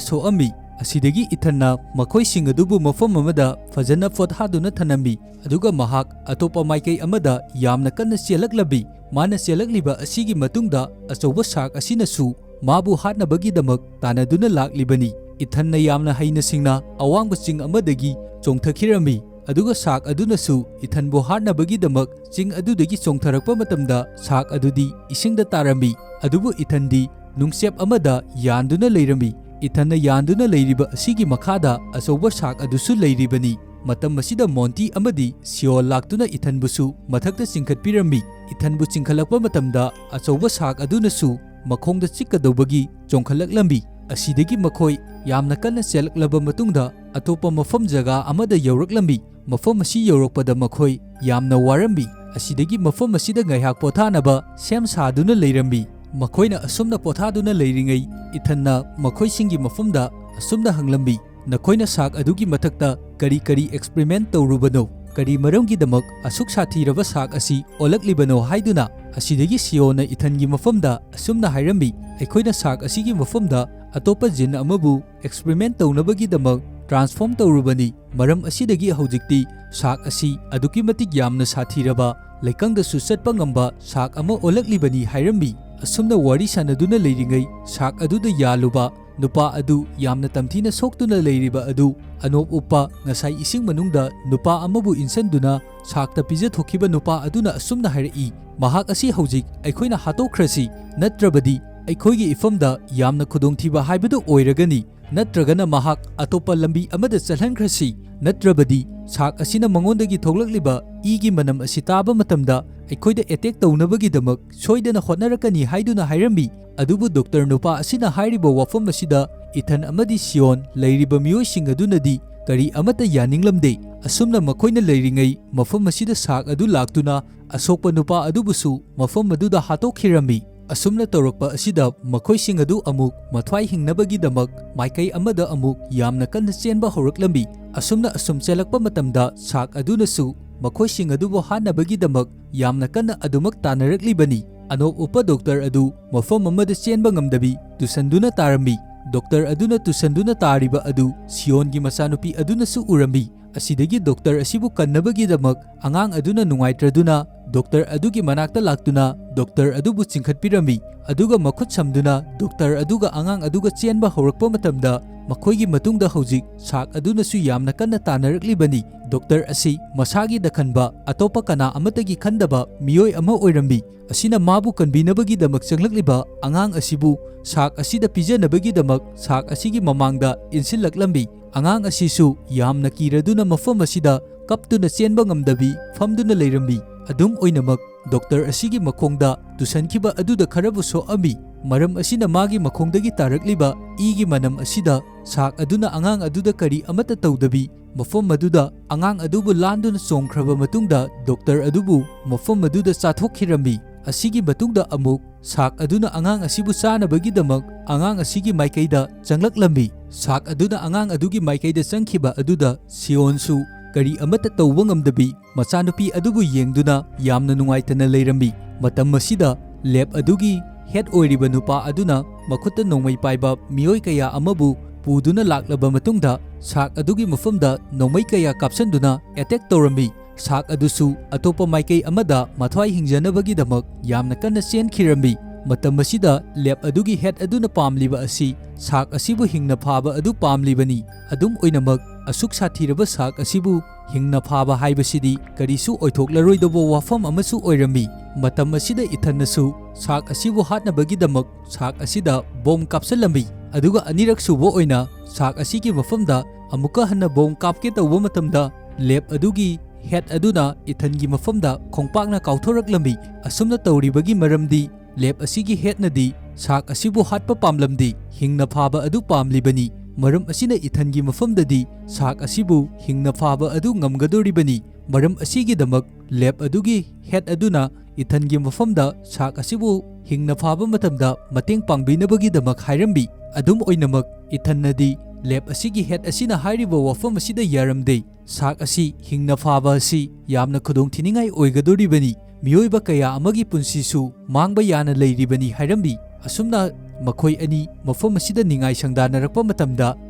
ꯁꯣꯛꯑꯝꯃꯤ꯫ ꯑꯁꯤꯗꯒꯤ ꯏꯊꯟꯅ ꯃꯈꯣꯏꯁꯤꯡ ꯑꯗꯨꯕꯨ ꯃꯐꯝ ꯑꯃꯗ ꯐꯖꯅ ꯄꯣꯊꯥꯗꯨꯅ ꯊꯝꯂꯝꯃꯤ, ꯑꯗꯨꯒ ꯃꯍꯥꯛ ꯑꯇꯣꯞꯄ ꯃꯥꯏꯀꯩ ꯑꯃꯗ ꯌꯥꯝꯅ ꯀꯟꯅ ꯆꯦꯜꯂꯛꯂꯝꯃꯤ꯫ ꯃꯥꯅ ꯆꯦꯜꯂꯛꯂꯤꯕ ꯑꯁꯤꯒꯤ ꯃꯇꯨꯡꯗ ꯑꯆꯧꯕ ꯁꯥꯔꯛ ꯑꯁꯤꯅꯁꯨ ꯃꯥꯕꯨ ꯍꯥꯠꯅꯕꯒꯤꯗꯃꯛ ꯇꯥꯟꯅꯗꯨꯅ ꯂꯥꯛꯂꯤꯕꯅꯤ꯫ ꯏꯊꯟꯅ ꯌꯥꯝꯅ ꯍꯩꯅ ꯁꯤꯡꯅ ꯑꯋꯥꯡꯕ ꯆꯤꯡ ꯑꯃꯗꯒꯤ ꯆꯣꯡꯊꯈꯤꯔꯝꯃꯤ, ꯑꯗꯨꯒ ꯁꯥꯔꯛ ꯑꯗꯨꯅꯁꯨ ꯏꯊꯟꯕꯨ ꯍꯥꯠꯅꯕꯒꯤꯗꯃꯛ ꯆꯤꯡ ꯑꯗꯨꯗꯒꯤ ꯆꯣꯡꯊꯔꯛꯄ ꯃꯇꯝꯗ ꯁꯥꯔꯛ ꯑꯗꯨꯗꯤ ꯏꯁꯤꯡꯗ ꯇꯥꯔꯝꯃꯤ, ꯑꯗꯨꯕꯨ ꯏꯊꯟꯗꯤ ꯅꯨꯡꯆꯦꯞ ꯑꯃꯗ ꯌꯥꯟꯗꯨꯅ ꯂꯩꯔꯝꯃꯤ꯫ ꯏꯊꯟꯅ ꯌꯥꯟꯗꯨꯅ ꯂꯩꯔꯤꯕ ꯑꯁꯤꯒꯤ ꯃꯈꯥꯗ ꯑꯆꯧꯕ ꯁꯥꯔꯛ ꯑꯗꯨꯁꯨ ꯂꯩꯔꯤꯕꯅꯤ꯫ ꯃꯇꯝ ꯑꯁꯤꯗ ꯃꯣꯟꯇꯤ ꯑꯃꯗꯤ ꯁꯤꯑꯣꯜ ꯂꯥꯛꯇꯨꯅ ꯏꯊꯟꯕꯨꯁꯨ ꯃꯊꯛꯇ ꯆꯤꯡꯈꯠꯄꯤꯔꯝꯃꯤ꯫ ꯏꯊꯟꯕꯨ ꯆꯤꯡꯈꯠꯂꯛꯄ ꯃꯇꯝꯗ ꯑꯆꯧꯕ ꯁꯥꯔꯛ ꯑꯗꯨꯅꯁꯨ ꯃꯈꯣꯡꯗ ꯆꯤꯛꯀꯗꯧꯕꯒꯤ ꯆꯣꯡꯈꯠꯂꯛꯂꯝꯃꯤ꯫ ꯑꯁꯤꯗꯒꯤ ꯃꯈꯣꯏ ꯌꯥꯝꯅ ꯀꯟꯅ ꯆꯦꯜꯂꯛꯂꯕ ꯃꯇꯨꯡꯗ ꯑꯇꯣꯞꯄ ꯃꯐꯝ ꯖꯒꯥ ꯑꯃꯗ ꯌꯧꯔꯛꯂꯝꯃꯤ꯫ ꯃꯐꯝ ꯑꯁꯤ ꯌꯧꯔꯛꯄꯗ ꯃꯈꯣꯏ ꯌꯥꯝꯅ ꯋꯥꯔꯝꯃꯤ꯫ ꯑꯁꯤꯗꯒꯤ ꯃꯐꯝ ꯑꯁꯤꯗ ꯉꯥꯏꯍꯥꯛ ꯄꯣꯊꯥꯅꯕ ꯁꯦꯝ ꯁꯥꯗꯨꯅ ꯂꯩꯔꯝꯃꯤ꯫ ꯃꯈꯣꯏꯅ ꯑꯁꯨꯝꯅ ꯄꯣꯊꯥꯗꯨꯅ ꯂꯩꯔꯤꯉꯩ, ꯏꯊꯟꯅ ꯃꯈꯣꯏꯁꯤꯡꯒꯤ ꯃꯐꯝꯗ ꯑꯁꯨꯝꯅ ꯍꯪꯂꯝꯃꯤ, "ꯅꯈꯣꯏꯅ ꯁꯥꯔꯛ ꯑꯗꯨꯒꯤ ꯃꯊꯛꯇ ꯀꯔꯤ ꯀꯔꯤ ꯑꯦꯛꯁꯄꯔꯤꯃꯦꯟ ꯇꯧꯔꯨꯕꯅꯣ? ꯀꯔꯤ ꯃꯔꯝꯒꯤꯗꯃꯛ ꯑꯁꯨꯛ ꯁꯥꯊꯤꯔꯕ ꯁꯥꯔꯛ ꯑꯁꯤ ꯑꯣꯜꯂꯛꯂꯤꯕꯅꯣ?" ꯍꯥꯏꯗꯨꯅ꯫ ꯑꯁꯤꯗꯒꯤ ꯁꯤꯑꯣꯅ ꯏꯊꯟꯒꯤ ꯃꯐꯝꯗ ꯑꯁꯨꯝꯅ ꯍꯥꯏꯔꯝꯃꯤ, "ꯑꯩꯈꯣꯏꯅ ꯁꯥꯔꯛ ꯑꯁꯤꯒꯤ ꯃꯐꯝꯗ ꯑꯇꯣꯞꯄ ꯖꯤꯟ ꯑꯃꯕꯨ ꯑꯦꯛꯁꯄꯔꯤꯃꯦꯟ ꯇꯧꯅꯕꯒꯤꯗꯃꯛ ꯇ꯭ꯔꯥꯟꯁꯐꯣꯔꯝ ꯇꯧꯔꯨꯕꯅꯤ꯫ ꯃꯔꯝ ꯑꯁꯤꯗꯒꯤ ꯍꯧꯖꯤꯛꯇꯤ ꯁꯥꯔꯛ ꯑꯁꯤ ꯑꯗꯨꯛꯀꯤ ꯃꯇꯤꯛ ꯌꯥꯝꯅ ꯁꯥꯊꯤꯔꯕ, ꯂꯩꯀꯪꯗꯁꯨ ꯆꯠꯄ ꯉꯝꯕ ꯁꯥꯔꯛ ꯑꯃ ꯑꯣꯜꯂꯛꯂꯤꯕꯅꯤ" ꯍꯥꯏꯔꯝꯃꯤ꯫ ꯑꯁꯨꯝꯅ ꯋꯥꯔꯤ ꯁꯥꯟꯅꯗꯨꯅ ꯂꯩꯔꯤꯉꯩ, ꯁꯥꯔꯛ ꯑꯗꯨꯗ ꯌꯥꯜꯂꯨꯕ ꯅꯨꯄꯥ ꯑꯗꯨ ꯌꯥꯝꯅ ꯇꯝꯊꯤꯅ ꯁꯣꯛꯇꯨꯅ ꯂꯩꯔꯤꯕ ꯑꯗꯨ ꯑꯅꯣꯞ ꯎꯞꯄ, ꯉꯁꯥꯏ ꯏꯁꯤꯡ ꯃꯅꯨꯡꯗ ꯅꯨꯄꯥ ꯑꯃꯕꯨ ꯏꯟꯁꯤꯟꯗꯨꯅ ꯁꯥꯔꯛꯇ ꯄꯤꯖꯊꯣꯛꯈꯤꯕ ꯅꯨꯄꯥ ꯑꯗꯨꯅ ꯑꯁꯨꯝꯅ ꯍꯥꯏꯔꯛꯏ, "ꯃꯍꯥꯛ ꯑꯁꯤ ꯍꯧꯖꯤꯛ ꯑꯩꯈꯣꯏꯅ ꯍꯥꯠꯇꯣꯛꯈ꯭ꯔꯁꯤ, ꯅꯠꯇ꯭ꯔꯕꯗꯤ ꯑꯩꯈꯣꯏꯒꯤ ꯏꯐꯝꯗ ꯌꯥꯝꯅ ꯈꯨꯗꯣꯡꯊꯤꯕ ꯍꯥꯏꯕꯗꯨ ꯑꯣꯏꯔꯒꯅꯤ꯫ ꯅꯠꯇ꯭ꯔꯒꯅ ꯃꯍꯥꯛ ꯑꯇꯣꯞꯄ ꯂꯝꯕꯤ ꯑꯃꯗ ꯆꯠꯍꯟꯈ꯭ꯔꯁꯤ, ꯅꯠꯇ꯭ꯔꯕꯗꯤ ꯁꯥꯔꯛ ꯑꯁꯤꯅ ꯃꯉꯣꯟꯗꯒꯤ ꯊꯣꯛꯂꯛꯂꯤꯕ ꯏꯒꯤ ꯃꯅꯝ ꯑꯁꯤ ꯇꯥꯕ ꯃꯇꯝꯗ ꯑꯩꯈꯣꯏꯗ ꯑꯦꯇꯦꯛ ꯇꯧꯅꯕꯒꯤꯗꯃꯛ ꯁꯣꯏꯗꯅ ꯍꯣꯠꯅꯔꯛꯀꯅꯤ" ꯍꯥꯏꯗꯨꯅ ꯍꯥꯏꯔꯝꯃꯤ꯫ ꯑꯗꯨꯕꯨ ꯗꯣꯛꯇꯔ ꯅꯨꯄꯥ ꯑꯁꯤꯅ ꯍꯥꯏꯔꯤꯕ ꯋꯥꯐꯝ ꯑꯁꯤꯗ ꯏꯊꯟ ꯑꯃꯗꯤ ꯁꯤꯑꯣꯟ ꯂꯩꯔꯤꯕ ꯃꯤꯑꯣꯏꯁꯤꯡ ꯑꯗꯨꯅꯗꯤ ꯀꯔꯤ ꯑꯃꯠꯇ ꯌꯥꯅꯤꯡꯂꯝꯗꯦ꯫ ꯑꯁꯨꯝꯅ ꯃꯈꯣꯏꯅ ꯂꯩꯔꯤꯉꯩ, ꯃꯐꯝ ꯑꯁꯤꯗ ꯁꯥꯔꯛ ꯑꯗꯨ ꯂꯥꯛꯇꯨꯅ ꯑꯁꯣꯛꯄ ꯅꯨꯄꯥ ꯑꯗꯨꯕꯨꯁꯨ ꯃꯐꯝ ꯑꯗꯨꯗ ꯍꯥꯠꯇꯣꯛꯈꯤꯔꯝꯃꯤ꯫ ꯑꯁꯨꯝꯅ ꯇꯧꯔꯛꯄ ꯑꯁꯤꯗ ꯃꯈꯣꯏꯁꯤꯡ ꯑꯗꯨ ꯑꯃꯨꯛ ꯃꯊ꯭ꯋꯥꯏ ꯍꯤꯡꯅꯕꯒꯤꯗꯃꯛ ꯃꯥꯏꯀꯩ ꯑꯃꯗ ꯑꯃꯨꯛ ꯌꯥꯝꯅ ꯀꯟꯅ ꯆꯦꯟꯕ ꯍꯧꯔꯛꯂꯝꯃꯤ꯫ ꯑꯁꯨꯝꯅ ꯑꯁꯨꯝ ꯆꯦꯜꯂꯛꯄ ꯃꯇꯝꯗ ꯁꯥꯔꯛ ꯑꯗꯨꯅꯁꯨ ꯃꯈꯣꯏꯁꯤꯡ ꯑꯗꯨꯕꯨ ꯍꯥꯠꯅꯕꯒꯤꯗꯃꯛ ꯌꯥꯝꯅ ꯀꯟꯅ ꯑꯗꯨꯃꯛ ꯇꯥꯟꯅꯔꯛꯂꯤꯕꯅꯤ꯫ ꯑꯅꯣꯞ ꯎꯞꯄ ꯗꯣꯛꯇꯔ ꯑꯗꯨ ꯃꯐꯝ ꯑꯃꯗ ꯆꯦꯟꯕ ꯉꯝꯗꯕꯤ ꯇꯨꯁꯟꯗꯨꯅ ꯇꯥꯔꯝꯃꯤ꯫ ꯗꯣꯛꯇꯔ ꯑꯗꯨꯅ ꯇꯨꯁꯟꯗꯨꯅ ꯇꯥꯔꯤꯕ ꯑꯗꯨ ꯁꯤꯌꯣꯟꯒꯤ ꯃꯆꯥꯅꯨꯄꯤ ꯑꯗꯨꯅꯁꯨ ꯎꯔꯝꯃꯤ꯫ ꯑꯁꯤꯗꯒꯤ ꯗꯣꯛꯇꯔ ꯑꯁꯤꯕꯨ ꯀꯟꯅꯕꯒꯤꯗꯃꯛ ꯑꯉꯥꯡ ꯑꯗꯨꯅ ꯅꯨꯡꯉꯥꯏꯇ꯭ꯔꯗꯨꯅ ꯗꯣꯛꯇꯔ ꯑꯗꯨꯒꯤ ꯃꯅꯥꯛꯇ ꯂꯥꯛꯇꯨꯅ ꯗꯣꯛꯇꯔ ꯑꯗꯨꯕꯨ ꯆꯤꯡꯈꯠꯄꯤꯔꯝꯃꯤ꯫ ꯑꯗꯨꯒ ꯃꯈꯨꯠ ꯁꯝꯗꯨꯅ ꯗꯣꯛꯇꯔ ꯑꯗꯨꯒ ꯑꯉꯥꯡ ꯑꯗꯨꯒ ꯆꯦꯟꯕ ꯍꯧꯔꯛꯄ ꯃꯇꯝꯗ, ꯃꯈꯣꯏꯒꯤ ꯃꯇꯨꯡꯗ ꯍꯧꯖꯤꯛ ꯁꯥꯛ ꯑꯗꯨꯅꯁꯨ ꯌꯥꯝꯅ ꯀꯟꯅ ꯇꯥꯟꯅꯔꯛꯂꯤꯕꯅꯤ꯫ ꯗꯣꯛꯇꯔ ꯑꯁꯤ ꯃꯁꯥꯒꯤ ꯗꯈꯟꯕ ꯑꯇꯣꯞꯄ ꯀꯅꯥ ꯑꯃꯠꯇꯒꯤ ꯈꯟꯗꯕ ꯃꯤꯑꯣꯏ ꯑꯃ ꯑꯣꯏꯔꯝꯃꯤ꯫ ꯑꯁꯤꯅ ꯃꯥꯕꯨ ꯀꯟꯕꯤꯅꯕꯒꯤꯗꯃꯛ ꯆꯪꯂꯛꯂꯤꯕ ꯑꯉꯥꯡ ꯑꯁꯤꯕꯨ ꯁꯥꯛ ꯑꯁꯤꯗ ꯄꯤꯖꯅꯕꯒꯤꯗꯃꯛ ꯁꯥꯛ ꯑꯁꯤꯒꯤ ꯃꯃꯥꯡꯗ ꯏꯟꯁꯤꯜꯂꯛꯂꯝꯃꯤ꯫ ꯑꯉꯥꯡ ꯑꯁꯤꯁꯨ ꯌꯥꯝꯅ ꯀꯤꯔꯗꯨꯅ ꯃꯐꯝ ꯑꯁꯤꯗ ꯀꯞꯇꯨꯅ ꯆꯦꯟꯕ ꯉꯝꯗꯕꯤ ꯐꯝꯗꯨꯅ ꯂꯩꯔꯝꯃꯤ꯫ ꯑꯗꯨꯝ ꯑꯣꯏꯅꯃꯛ, ꯗꯣꯛꯇꯔ ꯑꯁꯤꯒꯤ ꯃꯈꯣꯡꯗ ꯇꯨꯁꯟꯈꯤꯕ ꯑꯗꯨꯗ ꯈꯔꯕꯨ ꯁꯣꯛꯑꯝꯃꯤ꯫ ꯃꯔꯝ ꯑꯁꯤꯅ ꯃꯥꯒꯤ ꯃꯈꯣꯡꯗꯒꯤ ꯇꯥꯔꯛꯂꯤꯕ ꯏꯒꯤ ꯃꯅꯝ ꯑꯁꯤꯗ ꯁꯥꯛ ꯑꯗꯨꯅ ꯑꯉꯥꯡ ꯑꯗꯨꯗ ꯀꯔꯤ ꯑꯃꯠꯇ ꯇꯧꯗꯕꯤ, ꯃꯐꯝ ꯑꯗꯨꯗ ꯑꯉꯥꯡ ꯑꯗꯨꯕꯨ ꯂꯥꯟꯗꯨꯅ ꯆꯣꯡꯈ꯭ꯔꯕ ꯃꯇꯨꯡꯗ, ꯗꯣꯛꯇꯔ ꯑꯗꯨꯕꯨ ꯃꯐꯝ ꯑꯗꯨꯗ ꯆꯥꯊꯣꯛꯈꯤꯔꯝꯃꯤ꯫ ꯑꯁꯤꯒꯤ ꯃꯇꯨꯡꯗ ꯑꯃꯨꯛ ꯁꯥꯛ ꯑꯗꯨꯅ ꯑꯉꯥꯡ ꯑꯁꯤꯕꯨ ꯆꯥꯅꯕꯒꯤꯗꯃꯛ ꯑꯉꯥꯡ ꯑꯁꯤꯒꯤ ꯃꯥꯏꯀꯩꯗ ꯆꯪꯂꯛꯂꯝꯃꯤ꯫ ꯁꯥꯛ ꯑꯗꯨꯅ ꯑꯉꯥꯡ ꯑꯗꯨꯒꯤ ꯃꯥꯏꯀꯩꯗ ꯆꯪꯈꯤꯕ ꯑꯗꯨꯗ ꯁꯤꯌꯣꯟꯁꯨ ꯀꯔꯤ ꯑꯃꯠꯇ ꯇꯧꯕ ꯉꯝꯗꯕꯤ ꯃꯆꯥꯅꯨꯄꯤ ꯑꯗꯨꯕꯨ ꯌꯦꯡꯗꯨꯅ ꯌꯥꯝꯅ ꯅꯨꯡꯉꯥꯏꯇꯅ ꯂꯩꯔꯝꯃꯤ꯫ ꯃꯇꯝ ꯑꯁꯤꯗ ꯂꯦꯞ ꯑꯗꯨꯒꯤ ꯍꯦꯗ ꯑꯣꯏꯔꯤꯕ ꯅꯨꯄꯥ ꯑꯗꯨꯅ ꯃꯈꯨꯠꯇ ꯅꯣꯡꯃꯩ ꯄꯥꯏꯕ ꯃꯤꯑꯣꯏ ꯀꯌꯥ ꯑꯃꯕꯨ ꯄꯨꯗꯨꯅ ꯂꯥꯛꯂꯕ ꯃꯇꯨꯡꯗ, ꯁꯥꯛ ꯑꯗꯨꯒꯤ ꯃꯐꯝꯗ ꯅꯣꯡꯃꯩ ꯀꯌꯥ ꯀꯥꯞꯁꯟꯗꯨꯅ ꯑꯦꯇꯦꯛ ꯇꯧꯔꯝꯃꯤ꯫ ꯁꯥꯛ ꯑꯗꯨꯁꯨ ꯑꯇꯣꯞꯄ ꯃꯥꯏꯀꯩ ꯑꯃꯗ ꯃꯊ꯭ꯋꯥꯏ ꯍꯤꯡꯖꯅꯕꯒꯤꯗꯃꯛ ꯌꯥꯝꯅ ꯀꯟꯅ ꯆꯦꯟꯈꯤꯔꯝꯃꯤ꯫ ꯃꯇꯝ ꯑꯁꯤꯗ ꯂꯦꯞ ꯑꯗꯨꯒꯤ ꯍꯦꯗ ꯑꯗꯨꯅ ꯄꯥꯝꯂꯤꯕ ꯑꯁꯤ ꯁꯥꯛ ꯑꯁꯤꯕꯨ ꯍꯤꯡꯅ ꯐꯥꯕ ꯑꯗꯨ ꯄꯥꯝꯂꯤꯕꯅꯤ꯫ ꯑꯗꯨꯝ ꯑꯣꯏꯅꯃꯛ, ꯑꯁꯨꯛ ꯁꯥꯊꯤꯔꯕ ꯁꯥꯛ ꯑꯁꯤꯕꯨ ꯍꯤꯡꯅ ꯐꯥꯕ ꯍꯥꯏꯕꯁꯤꯗꯤ ꯀꯔꯤꯁꯨ ꯑꯣꯏꯊꯣꯛꯂꯔꯣꯏꯗꯕ ꯋꯥꯐꯝ ꯑꯃꯁꯨ ꯑꯣꯏꯔꯝꯃꯤ꯫ ꯃꯇꯝ ꯑꯁꯤꯗ ꯏꯊꯟꯅꯁꯨ ꯁꯥꯛ ꯑꯁꯤꯕꯨ ꯍꯥꯠꯅꯕꯒꯤꯗꯃꯛ ꯁꯥꯛ ꯑꯁꯤꯗ ꯕꯣꯝ ꯀꯥꯞꯁꯤꯜꯂꯝꯃꯤ꯫ ꯑꯗꯨꯒ ꯑꯅꯤꯔꯛ ꯁꯨꯕ ꯑꯣꯏꯅ ꯁꯥꯛ ꯑꯁꯤꯒꯤ ꯃꯐꯝꯗ ꯑꯃꯨꯛꯀ ꯍꯟꯅ ꯕꯣꯝ ꯀꯥꯞꯀꯦ ꯇꯧꯕ ꯃꯇꯝꯗ, ꯂꯦꯞ ꯑꯗꯨꯒꯤ ꯍꯦꯗ ꯑꯗꯨꯅ ꯏꯊꯟꯒꯤ ꯃꯐꯝꯗ ꯈꯣꯡꯄꯥꯛꯅ ꯀꯥꯎꯊꯣꯔꯛꯂꯝꯃꯤ꯫ ꯑꯁꯨꯝꯅ ꯇꯧꯔꯤꯕꯒꯤ ꯃꯔꯝꯗꯤ, ꯂꯦꯞ ꯑꯁꯤꯒꯤ ꯍꯦꯗꯅꯗꯤ ꯁꯥꯛ ꯑꯁꯤꯕꯨ ꯍꯥꯠꯄ ꯄꯥꯝꯂꯝꯗꯦ, ꯍꯤꯡꯅ ꯐꯥꯕ ꯑꯗꯨ ꯄꯥꯝꯂꯤꯕꯅꯤ꯫ ꯃꯔꯝ ꯑꯁꯤꯅ ꯏꯊꯟꯒꯤ ꯃꯐꯝꯗꯗꯤ ꯁꯥꯛ ꯑꯁꯤꯕꯨ ꯍꯤꯡꯅ ꯐꯥꯕ ꯑꯗꯨ ꯉꯝꯒꯗꯧꯔꯤꯕꯅꯤ꯫ ꯃꯔꯝ ꯑꯁꯤꯒꯤꯗꯃꯛ ꯂꯦꯞ ꯑꯗꯨꯒꯤ ꯍꯦꯗ ꯑꯗꯨꯅ ꯏꯊꯟꯒꯤ ꯃꯐꯝꯗ ꯁꯥꯛ ꯑꯁꯤꯕꯨ ꯍꯤꯡꯅ ꯐꯥꯕ ꯃꯇꯝꯗ ꯃꯇꯦꯡ ꯄꯥꯡꯕꯤꯅꯕꯒꯤꯗꯃꯛ ꯍꯥꯏꯔꯝꯃꯤ꯫ ꯑꯗꯨꯝ ꯑꯣꯏꯅꯃꯛ, ꯏꯊꯟꯅꯗꯤ ꯂꯦꯞ ꯑꯁꯤꯒꯤ ꯍꯦꯗ ꯑꯁꯤꯅ ꯍꯥꯏꯔꯤꯕ ꯋꯥꯐꯝ ꯑꯁꯤꯗ ꯌꯥꯔꯝꯗꯦ꯫ ꯁꯥꯛ ꯑꯁꯤ ꯍꯤꯡꯅ ꯐꯥꯕ ꯑꯁꯤ ꯌꯥꯝꯅ ꯈꯨꯗꯣꯡꯊꯤꯅꯤꯡꯉꯥꯏ ꯑꯣꯏꯒꯗꯧꯔꯤꯕꯅꯤ꯫ ꯃꯤꯑꯣꯏꯕ ꯀꯌꯥ ꯑꯃꯒꯤ ꯄꯨꯟꯁꯤꯁꯨ ꯃꯥꯡꯕ ꯌꯥꯅ ꯂꯩꯔꯤꯕꯅꯤ ꯍꯥꯏꯔꯝꯃꯤ꯫ ꯑꯁꯨꯝꯅ ꯃꯈꯣꯏ ꯑꯅꯤ ꯃꯐꯝ ꯑꯁꯤꯗ ꯅꯤꯡꯉꯥꯏ ꯁꯪꯗꯥꯅꯔꯛꯄ ꯃꯇꯝꯗ,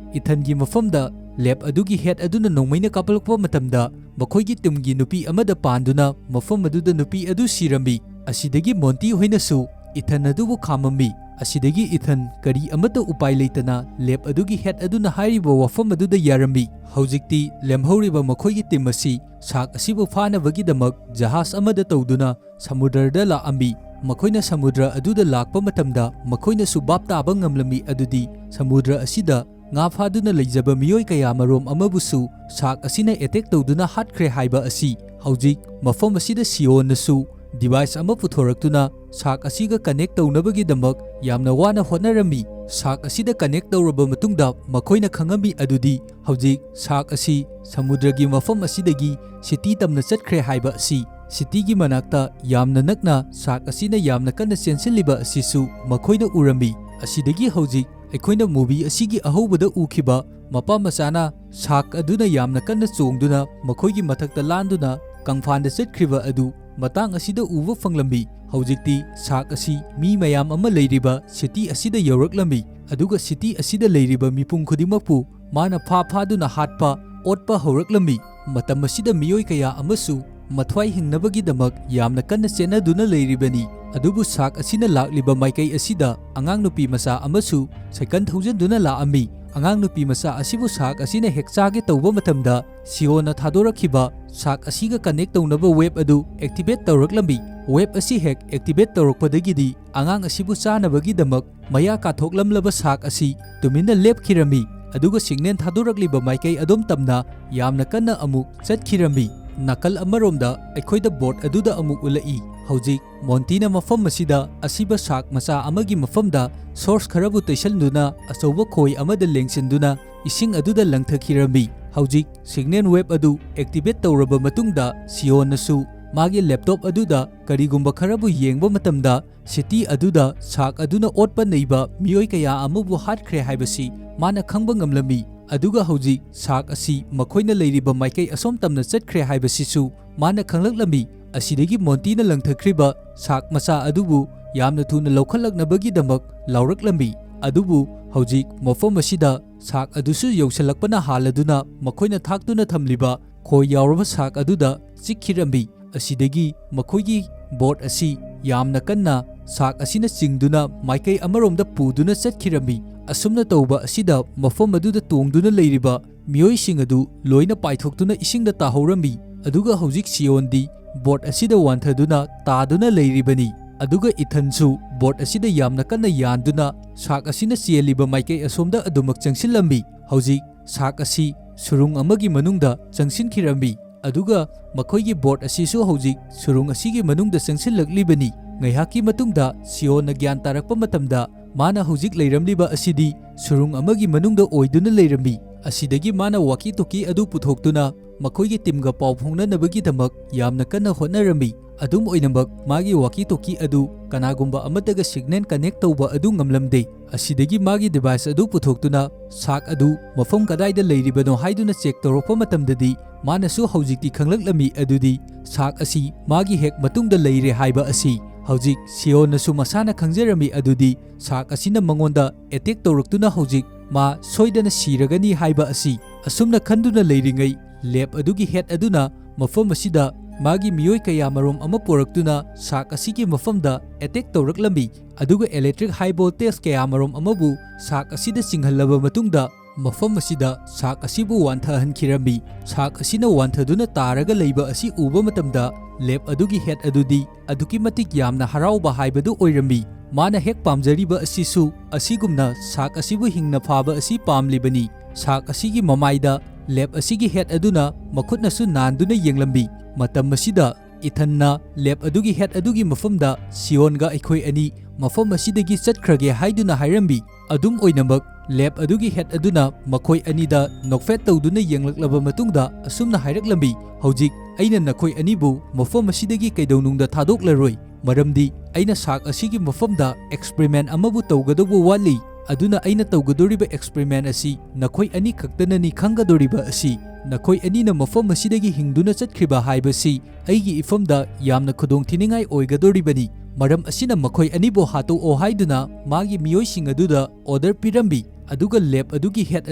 ꯏꯊꯟꯒꯤ ꯃꯐꯝꯗ ꯂꯦꯞ ꯑꯗꯨꯒꯤ ꯍꯦꯗ ꯑꯗꯨꯅ ꯅꯣꯡꯃꯩꯅ ꯀꯥꯞꯂꯛꯄ ꯃꯇꯝꯗ, ꯃꯈꯣꯏꯒꯤ ꯇꯤꯝꯒꯤ ꯅꯨꯄꯤ ꯑꯃꯗ ꯄꯥꯟꯗꯨꯅ ꯃꯐꯝ ꯑꯗꯨꯗ ꯅꯨꯄꯤ ꯑꯗꯨ ꯁꯤꯔꯝꯃꯤ꯫ ꯑꯁꯤꯗꯒꯤ ꯃꯣꯟꯇꯤ ꯍꯣꯏꯅꯁꯨ ꯏꯊꯟ ꯑꯗꯨꯕꯨ ꯈꯥꯝꯃꯝꯃꯤ꯫ ꯑꯁꯤꯗꯒꯤ ꯏꯊꯟ ꯀꯔꯤ ꯑꯃꯠꯇ ꯎꯄꯥꯏ ꯂꯩꯇꯅ ꯂꯦꯞ ꯑꯗꯨꯒꯤ ꯍꯦꯗ ꯑꯗꯨꯅ ꯍꯥꯏꯔꯤꯕ ꯋꯥꯐꯝ ꯑꯗꯨꯗ ꯌꯥꯔꯝꯃꯤ꯫ ꯍꯧꯖꯤꯛꯇꯤ ꯂꯦꯝꯍꯧꯔꯤꯕ ꯃꯈꯣꯏꯒꯤ ꯇꯤꯝ ꯑꯁꯤ ꯁꯥꯔꯛ ꯑꯁꯤꯕꯨ ꯐꯥꯅꯕꯒꯤꯗꯃꯛ ꯖꯍꯥꯖ ꯑꯃꯗ ꯇꯧꯗꯨꯅ ꯁꯃꯨꯗ꯭ꯔꯗ ꯂꯥꯛꯑꯝꯃꯤ꯫ ꯃꯈꯣꯏꯅ ꯁꯃꯨꯗ꯭ꯔ ꯑꯗꯨꯗ ꯂꯥꯛꯄ ꯃꯇꯝꯗ ꯃꯈꯣꯏꯅꯁꯨ ꯚꯥꯞ ꯇꯥꯕ ꯉꯝꯂꯝꯃꯤ ꯑꯗꯨꯗꯤ ꯁꯃꯨꯗ꯭ꯔ ꯑꯁꯤꯗ ꯉꯥ ꯐꯥꯗꯨꯅ ꯂꯩꯖꯕ ꯃꯤꯑꯣꯏ ꯀꯌꯥ ꯃꯔꯨꯝ ꯑꯃꯕꯨꯁꯨ ꯁꯥꯔꯛ ꯑꯁꯤꯅ ꯑꯦꯇꯦꯛ ꯇꯧꯗꯨꯅ ꯍꯥꯠꯈ꯭ꯔꯦ ꯍꯥꯏꯕ ꯑꯁꯤ꯫ ꯍꯧꯖꯤꯛ ꯃꯐꯝ ꯑꯁꯤꯗ ꯁꯤꯑꯣꯟꯅꯁꯨ ꯗꯤꯚꯥꯏꯁ ꯑꯃ ꯄꯨꯊꯣꯔꯛꯇꯨꯅ ꯁꯥꯔꯛ ꯑꯁꯤꯒ ꯀꯅꯦꯛ ꯇꯧꯅꯕꯒꯤꯗꯃꯛ ꯌꯥꯝꯅ ꯋꯥꯅ ꯍꯣꯠꯅꯔꯝꯃꯤ꯫ ꯁꯥꯔꯛ ꯑꯁꯤꯗ ꯀꯅꯦꯛ ꯇꯧꯔꯕ ꯃꯇꯨꯡꯗ ꯃꯈꯣꯏꯅ ꯈꯪꯉꯝꯃꯤ ꯑꯗꯨꯗꯤ ꯍꯧꯖꯤꯛ ꯁꯥꯔꯛ ꯑꯁꯤ ꯁꯃꯨꯗ꯭ꯔꯒꯤ ꯃꯐꯝ ꯑꯁꯤꯗꯒꯤ ꯁꯤꯇꯤ ꯇꯝꯅ ꯆꯠꯈ꯭ꯔꯦ ꯍꯥꯏꯕ ꯑꯁꯤ꯫ ꯁꯤꯇꯤꯒꯤ ꯃꯅꯥꯛꯇ ꯌꯥꯝꯅ ꯅꯛꯅ ꯁꯥꯔꯛ ꯑꯁꯤꯅ ꯌꯥꯝꯅ ꯀꯟꯅ ꯆꯦꯟꯁꯤꯜꯂꯤꯕ ꯑꯁꯤꯁꯨ ꯃꯈꯣꯏꯅ ꯎꯔꯝꯃꯤ꯫ ꯑꯁꯤꯗꯒꯤ ꯍꯧꯖꯤꯛ ꯑꯩꯈꯣꯏꯅ ꯃꯨꯚꯤ ꯑꯁꯤꯒꯤ ꯑꯍꯧꯕꯗ ꯎꯈꯤꯕ ꯃꯄꯥ ꯃꯆꯥꯅ ꯁꯥꯔꯛ ꯑꯗꯨꯅ ꯌꯥꯝꯅ ꯀꯟꯅ ꯆꯣꯡꯗꯨꯅ ꯃꯈꯣꯏꯒꯤ ꯃꯊꯛꯇ ꯂꯥꯟꯗꯨꯅ ꯀꯪꯐꯥꯟꯗ ꯆꯠꯈ꯭ꯔꯤꯕ ꯑꯗꯨ ꯃꯇꯥꯡ ꯑꯁꯤꯗ ꯎꯕ ꯐꯪꯂꯝꯃꯤ꯫ ꯍꯧꯖꯤꯛꯇꯤ ꯁꯥꯔꯛ ꯑꯁꯤ ꯃꯤ ꯃꯌꯥꯝ ꯑꯃ ꯂꯩꯔꯤꯕ ꯁꯤꯇꯤ ꯑꯁꯤꯗ ꯌꯧꯔꯛꯂꯝꯃꯤ, ꯑꯗꯨꯒ ꯁꯤꯇꯤ ꯑꯁꯤꯗ ꯂꯩꯔꯤꯕ ꯃꯤꯄꯨꯝ ꯈꯨꯗꯤꯡꯃꯛꯄꯨ ꯃꯥꯅ ꯐꯥ ꯐꯥꯗꯨꯅ ꯍꯥꯠꯄ, ꯑꯣꯠꯄ ꯍꯧꯔꯛꯂꯝꯃꯤ꯫ ꯃꯇꯝ ꯑꯁꯤꯗ ꯃꯤꯑꯣꯏ ꯀꯌꯥ ꯑꯃꯁꯨ ꯃꯊ꯭ꯋꯥꯏ ꯍꯤꯡꯅꯕꯒꯤꯗꯃꯛ ꯌꯥꯝꯅ ꯀꯟꯅ ꯆꯦꯟꯅꯗꯨꯅ ꯂꯩꯔꯤꯕꯅꯤ꯫ ꯑꯗꯨꯕꯨ ꯁꯥꯔꯛ ꯑꯁꯤꯅ ꯂꯥꯛꯂꯤꯕ ꯃꯥꯏꯀꯩ ꯑꯁꯤꯗ ꯑꯉꯥꯡ ꯅꯨꯄꯤ ꯃꯆꯥ ꯑꯃꯁꯨ ꯁꯥꯏꯀꯜ ꯊꯧꯖꯤꯟꯗꯨꯅ ꯂꯥꯛꯑꯝꯃꯤ꯫ ꯑꯉꯥꯡ ꯅꯨꯄꯤ ꯃꯆꯥ ꯑꯁꯤꯕꯨ ꯁꯥꯔꯛ ꯑꯁꯤꯅ ꯍꯦꯛ ꯆꯥꯒꯦ ꯇꯧꯕ ꯃꯇꯝꯗ, ꯁꯤꯑꯣꯟꯅ ꯊꯥꯗꯣꯔꯛꯈꯤꯕ ꯁꯥꯔꯛ ꯑꯁꯤꯒ ꯀꯅꯦꯛ ꯇꯧꯅꯕ ꯋꯦꯕ ꯑꯗꯨ ꯑꯦꯛꯇꯤꯚꯦꯠ ꯇꯧꯔꯛꯂꯝꯃꯤ꯫ ꯋꯦꯕ ꯑꯁꯤ ꯍꯦꯛ ꯑꯦꯛꯇꯤꯚꯦꯠ ꯇꯧꯔꯛꯄꯗꯒꯤꯗꯤ ꯑꯉꯥꯡ ꯑꯁꯤꯕꯨ ꯆꯥꯅꯕꯒꯤꯗꯃꯛ ꯃꯌꯥ ꯀꯥꯊꯣꯛꯂꯝꯂꯕ ꯁꯥꯔꯛ ꯑꯁꯤ ꯇꯨꯃꯤꯟꯅ ꯂꯦꯞꯈꯤꯔꯝꯃꯤ, ꯑꯗꯨꯒ ꯁꯤꯒꯅꯦꯜ ꯊꯥꯗꯣꯔꯛꯂꯤꯕ ꯃꯥꯏꯀꯩ ꯑꯗꯣꯝ ꯇꯝꯅ ꯌꯥꯝꯅ ꯀꯟꯅ ꯑꯃꯨꯛ ꯆꯠꯈꯤꯔꯝꯃꯤ꯫ ꯅꯥꯀꯜ ꯑꯃꯔꯣꯝꯗ ꯑꯩꯈꯣꯏꯗ ꯕꯣꯔꯗ ꯑꯗꯨꯗ ꯑꯃꯨꯛ ꯎꯠꯂꯛꯏ꯫ ꯍꯧꯖꯤꯛ ꯃꯣꯟꯇꯤꯅ ꯃꯐꯝ ꯑꯁꯤꯗ ꯑꯁꯤꯕ ꯁꯥꯔꯛ ꯃꯆꯥ ꯑꯃꯒꯤ ꯃꯐꯝꯗ ꯁꯣꯔꯁ ꯈꯔꯕꯨ ꯇꯩꯁꯟꯗꯨꯅ ꯑꯆꯧꯕ ꯈꯣꯏ ꯑꯃꯗ ꯂꯦꯡꯁꯤꯟꯗꯨꯅ ꯏꯁꯤꯡ ꯑꯗꯨꯗ ꯂꯪꯊꯈꯤꯔꯝꯃꯤ꯫ ꯍꯧꯖꯤꯛ ꯁꯤꯒꯅꯦꯜ ꯋꯦꯕ ꯑꯗꯨ ꯑꯦꯛꯇꯤꯚꯦꯠ ꯇꯧꯔꯕ ꯃꯇꯨꯡꯗ ꯁꯤꯑꯣꯟꯅꯁꯨ ꯃꯥꯒꯤ ꯂꯦꯞꯇꯣꯞ ꯑꯗꯨꯗ ꯀꯔꯤꯒꯨꯝꯕ ꯈꯔꯕꯨ ꯌꯦꯡꯕ ꯃꯇꯝꯗ ꯁꯤꯇꯤ ꯑꯗꯨꯗ ꯁꯥꯔꯛ ꯑꯗꯨꯅ ꯑꯣꯠꯄ ꯅꯩꯕ ꯃꯤꯑꯣꯏ ꯀꯌꯥ ꯑꯃꯕꯨ ꯍꯥꯠꯈ꯭ꯔꯦ ꯍꯥꯏꯕꯁꯤ ꯃꯥꯅ ꯈꯪꯕ ꯉꯝꯂꯝꯃꯤ꯫ ꯑꯗꯨꯒ ꯍꯧꯖꯤꯛ ꯁꯥꯔꯛ ꯑꯁꯤ ꯃꯈꯣꯏꯅ ꯂꯩꯔꯤꯕ ꯃꯥꯏꯀꯩ ꯑꯁꯣꯝ ꯇꯝꯅ ꯆꯠꯈ꯭ꯔꯦ ꯍꯥꯏꯕꯁꯤꯁꯨ ꯃꯥꯅ ꯈꯪꯂꯛꯂꯝꯃꯤ꯫ ꯑꯁꯤꯗꯒꯤ ꯃꯣꯟꯇꯤꯅ ꯂꯪꯊꯈ꯭ꯔꯤꯕ ꯁꯥꯛ ꯃꯆꯥ ꯑꯗꯨꯕꯨ ꯌꯥꯝꯅ ꯊꯨꯅ ꯂꯧꯈꯠꯂꯛꯅꯕꯒꯤꯗꯃꯛ ꯂꯥꯎꯔꯛꯂꯝꯃꯤ꯫ ꯑꯗꯨꯕꯨ ꯍꯧꯖꯤꯛ ꯃꯐꯝ ꯑꯁꯤꯗ ꯁꯥꯛ ꯑꯗꯨꯁꯨ ꯌꯧꯁꯤꯜꯂꯛꯄꯅ ꯍꯥꯜꯂꯗꯨꯅ ꯃꯈꯣꯏꯅ ꯊꯥꯛꯇꯨꯅ ꯊꯝꯂꯤꯕ ꯈꯣꯏ ꯌꯥꯎꯔꯕ ꯁꯥꯛ ꯑꯗꯨꯗ ꯆꯤꯛꯈꯤꯔꯝꯃꯤ꯫ ꯑꯁꯤꯗꯒꯤ ꯃꯈꯣꯏꯒꯤ ꯕꯣꯠ ꯑꯁꯤ ꯌꯥꯝꯅ ꯀꯟꯅ ꯁꯥꯛ ꯑꯁꯤꯅ ꯆꯤꯡꯗꯨꯅ ꯃꯥꯏꯀꯩ ꯑꯃꯔꯣꯝꯗ ꯄꯨꯗꯨꯅ ꯆꯠꯈꯤꯔꯝꯃꯤ꯫ ꯑꯁꯨꯝꯅ ꯇꯧꯕ ꯑꯁꯤꯗ ꯃꯐꯝ ꯑꯗꯨꯗ ꯇꯣꯡꯗꯨꯅ ꯂꯩꯔꯤꯕ ꯃꯤꯑꯣꯏꯁꯤꯡ ꯑꯗꯨ ꯂꯣꯏꯅ ꯄꯥꯏꯊꯣꯛꯇꯨꯅ ꯏꯁꯤꯡꯗ ꯇꯥꯍꯧꯔꯝꯃꯤ꯫ ꯑꯗꯨꯒ ꯍꯧꯖꯤꯛ ꯁꯤꯌꯣꯟꯗꯤ ꯕꯣꯠ ꯑꯁꯤꯗ ꯋꯥꯟꯊꯗꯨꯅ ꯇꯥꯗꯨꯅ ꯂꯩꯔꯤꯕꯅꯤ꯫ ꯑꯗꯨꯒ ꯏꯊꯟꯁꯨ ꯕꯣꯠ ꯑꯁꯤꯗ ꯌꯥꯝꯅ ꯀꯟꯅ ꯌꯥꯟꯗꯨꯅ ꯁꯥꯛ ꯑꯁꯤꯅ ꯆꯦꯜꯂꯤꯕ ꯃꯥꯏꯀꯩ ꯑꯁꯣꯝꯗ ꯑꯗꯨꯃꯛ ꯆꯪꯁꯤꯜꯂꯝꯃꯤ꯫ ꯍꯧꯖꯤꯛ ꯁꯥꯛ ꯑꯁꯤ ꯁꯨꯔꯨꯡ ꯑꯃꯒꯤ ꯃꯅꯨꯡꯗ ꯆꯪꯁꯤꯟꯈꯤꯔꯝꯃꯤ꯫ ꯑꯗꯨꯒ ꯃꯈꯣꯏꯒꯤ ꯕꯣꯠ ꯑꯁꯤꯁꯨ ꯍꯧꯖꯤꯛ ꯁꯨꯔꯨꯡ ꯑꯁꯤꯒꯤ ꯃꯅꯨꯡꯗ ꯆꯪꯁꯤꯜꯂꯛꯂꯤꯕꯅꯤ꯫ ꯉꯥꯏꯍꯥꯛꯀꯤ ꯃꯇꯨꯡꯗ ꯁꯤꯌꯣꯟꯅ ꯒ꯭ꯌꯥꯟ ꯇꯥꯔꯛꯄ ꯃꯇꯝꯗ ꯃꯥꯅ ꯍꯧꯖꯤꯛ ꯂꯩꯔꯝꯂꯤꯕ ꯑꯁꯤꯗꯤ ꯁꯨꯔꯨꯡ ꯑꯃꯒꯤ ꯃꯅꯨꯡꯗ ꯑꯣꯏꯗꯨꯅ ꯂꯩꯔꯝꯃꯤ꯫ ꯑꯁꯤꯗꯒꯤ ꯃꯥꯅ ꯋꯥꯀꯤ ꯇꯣꯀꯤ ꯑꯗꯨ ꯄꯨꯊꯣꯛꯇꯨꯅ ꯃꯈꯣꯏꯒꯤ ꯇꯤꯝꯒ ꯄꯥꯎ ꯐꯥꯎꯅꯅꯕꯒꯤꯗꯃꯛ ꯌꯥꯝꯅ ꯀꯟꯅ ꯍꯣꯠꯅꯔꯝꯃꯤ꯫ ꯑꯗꯨꯝ ꯑꯣꯏꯅꯃꯛ, ꯃꯥꯒꯤ ꯋꯥꯀꯤ ꯇꯣꯀꯤ ꯑꯗꯨ ꯀꯅꯥꯒꯨꯝꯕ ꯑꯃꯠꯇꯒ ꯁꯤꯒꯅꯦꯜ ꯀꯅꯦꯛ ꯇꯧꯕ ꯑꯗꯨ ꯉꯝꯂꯝꯗꯦ꯫ ꯑꯁꯤꯗꯒꯤ ꯃꯥꯒꯤ ꯗꯤꯚꯥꯏꯁ ꯑꯗꯨ ꯄꯨꯊꯣꯛꯇꯨꯅ ꯁꯥꯛ ꯑꯗꯨ ꯃꯐꯝ ꯀꯗꯥꯏꯗ ꯂꯩꯔꯤꯕꯅꯣ ꯍꯥꯏꯗꯨꯅ ꯆꯦꯛ ꯇꯧꯔꯛꯄ ꯃꯇꯝꯗꯗꯤ, ꯃꯥꯅꯁꯨ ꯍꯧꯖꯤꯛꯇꯤ ꯈꯪꯂꯛꯂꯝꯃꯤ ꯑꯗꯨꯗꯤ ꯁꯥꯛ ꯑꯁꯤ ꯃꯥꯒꯤ ꯍꯦꯛ ꯃꯇꯨꯡꯗ ꯂꯩꯔꯦ ꯍꯥꯏꯕ ꯑꯁꯤ꯫ ꯍꯧꯖꯤꯛ ꯁꯤꯌꯣꯟꯅꯁꯨ ꯃꯁꯥꯅ ꯈꯪꯖꯔꯝꯃꯤ ꯑꯗꯨꯗꯤ ꯁꯥꯛ ꯑꯁꯤꯅ ꯃꯉꯣꯟꯗ ꯑꯦꯇꯦꯛ ꯇꯧꯔꯛꯇꯨꯅ ꯍꯧꯖꯤꯛ ꯃꯥ ꯁꯣꯏꯗꯅ ꯁꯤꯔꯒꯅꯤ ꯍꯥꯏꯕ ꯑꯁꯤ꯫ ꯑꯁꯨꯝꯅ ꯈꯟꯗꯨꯅ ꯂꯩꯔꯤꯉꯩ, ꯂꯦꯞ ꯑꯗꯨꯒꯤ ꯍꯦꯠ ꯑꯗꯨꯅ ꯃꯐꯝ ꯑꯁꯤꯗ ꯃꯥꯒꯤ ꯃꯤꯑꯣꯏ ꯀꯌꯥꯃꯔꯨꯝ ꯑꯃ ꯄꯨꯔꯛꯇꯨꯅ ꯁꯥꯛ ꯑꯁꯤꯒꯤ ꯃꯐꯝꯗ ꯑꯦꯇꯦꯛ ꯇꯧꯔꯛꯂꯝꯃꯤ꯫ ꯑꯗꯨꯒ ꯏꯂꯦꯛꯇ꯭ꯔꯤꯛ ꯍꯥꯏ ꯚꯣꯜꯇꯦꯖ ꯀꯌꯥꯃꯔꯨꯝ ꯑꯃꯕꯨ ꯁꯥꯛ ꯑꯁꯤꯗ ꯆꯤꯡꯍꯜꯂꯕ ꯃꯇꯨꯡꯗ, ꯃꯐꯝ ꯑꯁꯤꯗ ꯁꯥꯛ ꯑꯁꯤꯕꯨ ꯋꯥꯟꯊꯍꯟꯈꯤꯔꯝꯃꯤ꯫ ꯁꯥꯛ ꯑꯁꯤꯅ ꯋꯥꯟꯊꯗꯨꯅ ꯇꯥꯔꯒ ꯂꯩꯕ ꯑꯁꯤ ꯎꯕ ꯃꯇꯝꯗ, ꯂꯦꯞ ꯑꯗꯨꯒꯤ ꯍꯦꯠ ꯑꯗꯨꯗꯤ ꯑꯗꯨꯛꯀꯤ ꯃꯇꯤꯛ ꯌꯥꯝꯅ ꯍꯔꯥꯎꯕ ꯍꯥꯏꯕꯗꯨ ꯑꯣꯏꯔꯝꯃꯤ꯫ ꯃꯥꯅ ꯍꯦꯛ ꯄꯥꯝꯖꯔꯤꯕ ꯑꯁꯤꯁꯨ ꯑꯁꯤꯒꯨꯝꯅ ꯁꯥꯛ ꯑꯁꯤꯕꯨ ꯍꯤꯡꯅ ꯐꯥꯕ ꯑꯁꯤ ꯄꯥꯝꯂꯤꯕꯅꯤ꯫ ꯁꯥꯛ ꯑꯁꯤꯒꯤ ꯃꯃꯥꯏꯗ ꯂꯦꯞ ꯑꯁꯤꯒꯤ ꯍꯦꯠ ꯑꯗꯨꯅ ꯃꯈꯨꯠꯅꯁꯨ ꯅꯥꯟꯗꯨꯅ ꯌꯦꯡꯂꯝꯃꯤ꯫ ꯃꯇꯝ ꯑꯁꯤꯗ ꯏꯊꯟꯅ ꯂꯦꯞ ꯑꯗꯨꯒꯤ ꯍꯦꯠ ꯑꯗꯨꯒꯤ ꯃꯐꯝꯗ ꯁꯤꯌꯣꯟꯒ ꯑꯩꯈꯣꯏ ꯑꯅꯤ ꯃꯐꯝ ꯑꯁꯤꯗꯒꯤ ꯆꯠꯈ꯭ꯔꯒꯦ ꯍꯥꯏꯗꯨꯅ ꯍꯥꯏꯔꯝꯃꯤ꯫ ꯑꯗꯨꯝ ꯑꯣꯏꯅꯃꯛ, ꯂꯦꯞ ꯑꯗꯨꯒꯤ ꯍꯦꯠ ꯑꯗꯨꯅ ꯃꯈꯣꯏ ꯑꯅꯤꯗ ꯅꯣꯛꯐꯦꯠ ꯇꯧꯗꯨꯅ ꯌꯦꯡꯂꯛꯂꯕ ꯃꯇꯨꯡꯗ ꯑꯁꯨꯝꯅ ꯍꯥꯏꯔꯛꯂꯝꯃꯤ, "ꯍꯧꯖꯤꯛ ꯑꯩꯅ ꯅꯈꯣꯏ ꯑꯅꯤꯕꯨ ꯃꯐꯝ ꯑꯁꯤꯗꯒꯤ ꯀꯩꯗꯧꯅꯨꯡꯗ ꯊꯥꯗꯣꯛꯂꯔꯣꯏ, ꯃꯔꯝꯗꯤ ꯑꯩꯅ ꯁꯥꯛ ꯑꯁꯤꯒꯤ ꯃꯐꯝꯗ ꯑꯦꯛꯁꯄꯔꯤꯃꯦꯟ ꯑꯃꯕꯨ ꯇꯧꯒꯗꯧꯕ ꯋꯥꯠꯂꯤ꯫ ꯑꯗꯨꯅ ꯑꯩꯅ ꯇꯧꯒꯗꯧꯔꯤꯕ ꯑꯦꯛꯁꯄꯔꯤꯃꯦꯟ ꯑꯁꯤ ꯅꯈꯣꯏ ꯑꯅꯤ ꯈꯛꯇꯅꯅꯤ ꯈꯪꯒꯗꯧꯔꯤꯕ ꯑꯁꯤ꯫ ꯅꯈꯣꯏ ꯑꯅꯤꯅ ꯃꯐꯝ ꯑꯁꯤꯗꯒꯤ ꯍꯤꯡꯗꯨꯅ ꯆꯠꯈ꯭ꯔꯤꯕ ꯍꯥꯏꯕꯁꯤ ꯑꯩꯒꯤ ꯏꯐꯝꯗ ꯌꯥꯝꯅ ꯈꯨꯗꯣꯡꯊꯤꯅꯤꯡꯉꯥꯏ ꯑꯣꯏꯒꯗꯧꯔꯤꯕꯅꯤ꯫ ꯃꯔꯝ ꯑꯁꯤꯅ ꯃꯈꯣꯏ ꯑꯅꯤꯕꯨ ꯍꯥꯠꯇꯣꯛꯑꯣ ꯍꯥꯏꯗꯨꯅ ꯃꯥꯒꯤ ꯃꯤꯑꯣꯏꯁꯤꯡ ꯑꯗꯨꯗ order ꯄꯤꯔꯝꯃꯤ꯫ ꯑꯗꯨꯒ lab ꯑꯗꯨꯒꯤ head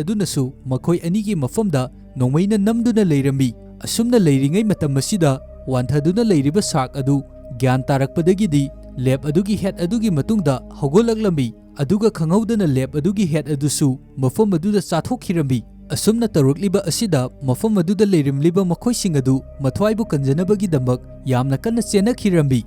ꯑꯗꯨꯅꯁꯨ ꯃꯈꯣꯏ ꯑꯅꯤꯒꯤ ꯃꯐꯝꯗ ꯅꯣꯡꯃꯩꯅ ꯅꯝꯗꯨꯅ ꯂꯩꯔꯝꯃꯤ꯫ ꯑꯁꯨꯝꯅ ꯂꯩꯔꯤꯉꯩ ꯃꯇꯝ ꯑꯁꯤꯗ ꯋꯥꯟꯊꯗꯨꯅ ꯂꯩꯔꯤꯕ shark ꯑꯗꯨ ꯒ꯭ꯌꯥꯟ ꯇꯥꯔꯛꯄꯗꯒꯤꯗꯤ lab ꯑꯗꯨꯒꯤ head ꯑꯗꯨꯒꯤ ꯃꯇꯨꯡꯗ ꯍꯧꯒꯠꯂꯛꯂꯝꯃꯤ꯫ ꯑꯗꯨꯒ ꯈꯪꯍꯧꯗꯅ lab ꯑꯗꯨꯒꯤ head ꯑꯗꯨꯁꯨ ꯃꯐꯝ ꯑꯗꯨꯗ ꯆꯥꯊꯣꯛꯈꯤꯔꯝꯃꯤ꯫ ꯑꯁꯨꯝꯅ ꯇꯧꯔꯛꯂꯤꯕ ꯑꯁꯤꯗ ꯃꯐꯝ ꯑꯗꯨꯗ ꯂꯩꯔꯝꯂꯤꯕ ꯃꯈꯣꯏꯁꯤꯡ ꯑꯗꯨ ꯃꯊ꯭ꯋꯥꯏꯕꯨ ꯀꯟꯖꯅꯕꯒꯤꯗꯃꯛ ꯌꯥꯝꯅ ꯀꯟꯅ ꯆꯦꯟꯅꯈꯤꯔꯝꯃꯤ꯫